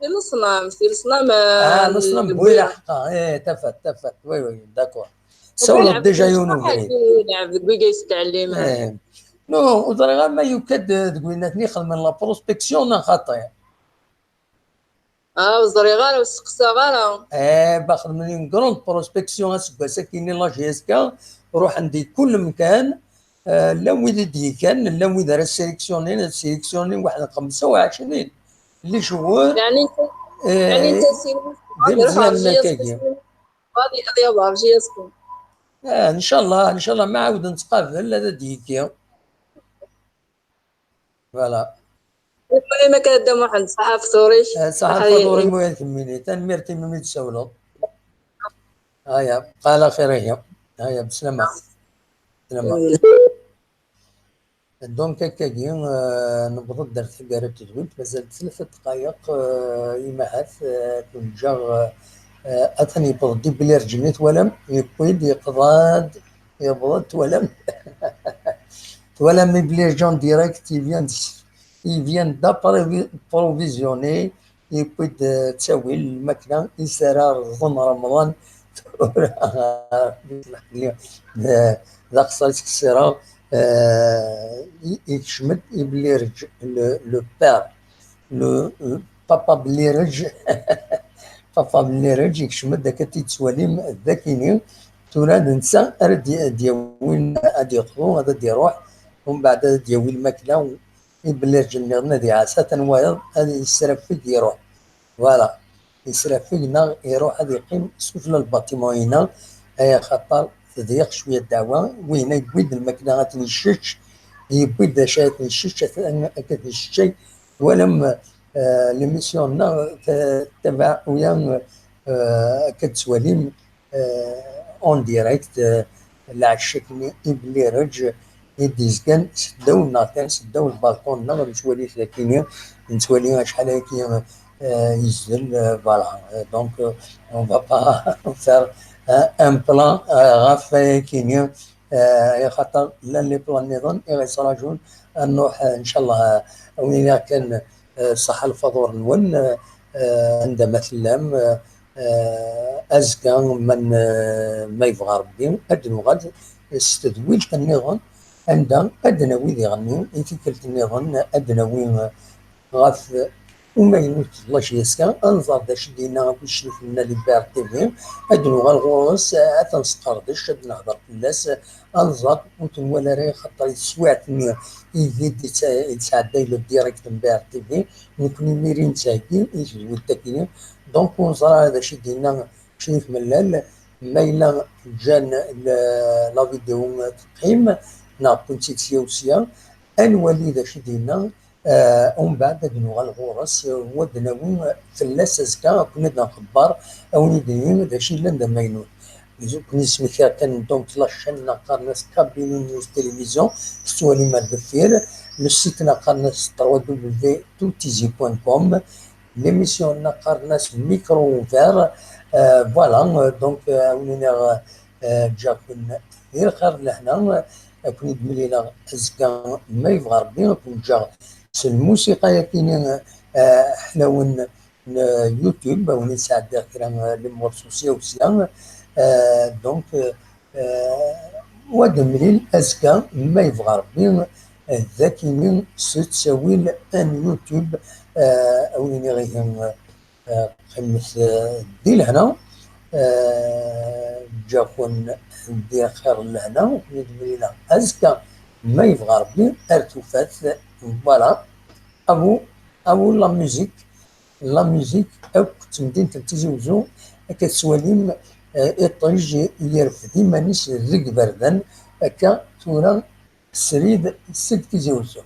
Si Leṣnam, si Leṣnam, ah, eh, Leṣnam n Bwilaḥqa, eh, Tafat, Tafat, oui, oui, d'accord. Tessawleḍ déjà yiwen ubrid. Yelɛeb deg wiga yesɛa lɛilm. Eh. Non, ur ẓriɣ ara ma yukka-d deg winna-ten ixedmen la prospection neɣ xaṭi. Ah, ur ẓriɣ ara, ur steqsaɣ ara. Eh, bah, xedmen une grande prospection aseggas-agi-nni la J S K, ruḥen di kul mkan, eh, llan wid i d-yekkan, llan wid ara sélectionnin, ad sélectionnin waḥed n xemsa u ɛecrin. Les joueurs, yeɛni, eh, yeɛni d tasirut, d imeẓyanen akkagi. Ad, ad yaḍer J S K. Eh, ncallah, ncallah, ma ɛawden ttqabel, ad d-yekki. Voilà. Iqul-im akka Dda Muḥend, ṣaḥa ftuṛ-ik. Eh, ṣaḥa ftuṛ-im, wa kemmini. Tanemmirt imi mi d-tsawleḍ. Aya, bqa ɛla xir ihi. Aya, beslama. Beslama. Donc, akkagi, eh, newweḍ-d ar taggara n tedwilt, mazal tlata dqayeq, eh, imahat, eh, ad ken-ǧǧeɣ, eh, eh, atan yewweḍ-d Ibelirǧ-nni, twalam, yewwi-d, yeqḍa-d, yewweḍ-d, twalam. Twalam Ibelirǧ en direct, il vient de, il vient d'approvi-, approvisionner, yewwi-d, eh, ttawil, lmakla, i s ara rẓen Remḍan, tura, d, d axeṣṣar i ttqeṣṣireɣ, eh, i-, ikcem-d Ibelirǧ, le, le père, le, le papa Bellireǧ, papa Bellireǧ ikcem-d, akka t-id-tettwalim d akini, tura d netta ara d-, d-yawin, ad d-yeqḍu, ad d-iruḥ, umbeɛd ad d-yawi lmakla, Ibellireǧ nniḍen ad iɛas, atan wayeḍ ad yesrafeg iruḥ. Voilà. Yesrafeg neɣ iruḥ ad yeqqim sufella n lbatiman-inna, ay axaṭer tedyeɣ cwiya ddeɛwa, wihin yewwi-d lmakla ad ten-yessečč, yewwi-d d acu ad ten-yessečč, ad ten-, ad ten-yesseččay. Twalam, eh, l'émission-nneɣ, ta-, tabaɛuya, eh, akka d-tettwalim, eh, en direct, eh, lɛecc-nni Ibellireǧ i d-yezgan seddaw-nneɣ kan, seddaw lbalkun-nneɣ, nettwali-t akini, nettwali acḥal ayagi, eh, yezzel, eh, voilà. Eh, donc, eh, on va pas faire, eh, un plan, eh, ɣef wayakini, eh, axaṭer llan les plans nniḍen i ɣ-yettraǧun ad nruḥ, eh, ncallah, eh, awen-iniɣ kan, eh, ṣaḥa lfaḍur-nwen, eh, eh, anda ma tellam, eh, eh, azekka, ma n-, ma yebɣa Rebbi, ad d-nuɣal s tedwilt nniḍen, anda ad d-nawi diɣenni i tikkelt nniḍen, ad d-nawi, eh, ɣef umaynut d la J S K, ad nẓer d acu d-yenna akk ucennif-nni n Liberté T V, ad d-nuɣal ɣur-s, ad t-nesqerdec, ad nehder fell-as, ad nẓer, ur t-nwala ara, axaṭer i teswiɛt-nni i d-, i d-, i d-tesɛedday le direct n B R T V, nekkni miri nettheggi i tedwilt-agi. Donc, ur neẓri ara d acu i d-yenna Ccrif Mellal, ma yella ǧǧan le-, la vidéo teqqim, neɣ wwin-tt-id sya u sya, ad nwali d acu i d-yenna, eh, umbeɛd ad nuɣal ɣur-s, eh, u ad d-nawi fell-as azekka, akken ad nxebber, a wen-id-nini d acu yellan d amaynut. Nekkni smektiɣ kan, donc, la chaîne-nneɣ qqaren-as Kabyle News Télévision, tettwalim ar deffir, le site-nneɣ qqaren-as trois W two tizi point com, l'émission-nneɣ qqaren-as Micro Ouvert, euh, voilà, euh, donc, euh, a wen-iniɣ, euh, ǧǧiɣ-ken di lxir d lehna, euh, ad ken-id-mlileɣ azekka ma yebɣa Rebbi, ad ken-ǧǧeɣ s lmusiqa-yagi-ni, euh, ḥlawen n YouTube, a wen-in-sɛeddiɣ kra, euh, les morceaux sya u sya, euh, donc, euh, euh, u ad nemlil azekka ma yebɣa Rebbi, euh, dagi-ni s ttawil n YouTube, euh, a wen-iniɣ ihi, euh, euh, qqimet, euh, di lehna, euh, ǧǧiɣ-ken di lxir n lehna, u ad nemlil azekka ma yebɣa Rebbi ar tufat, voilà, à vous, à vous la musique. La musique akk d temdint n Tizi Wezzu, akka tettwalim, eh, iṭij yerfed iman-is deg iberdan, akka tura srid seg Tizi Wezzu.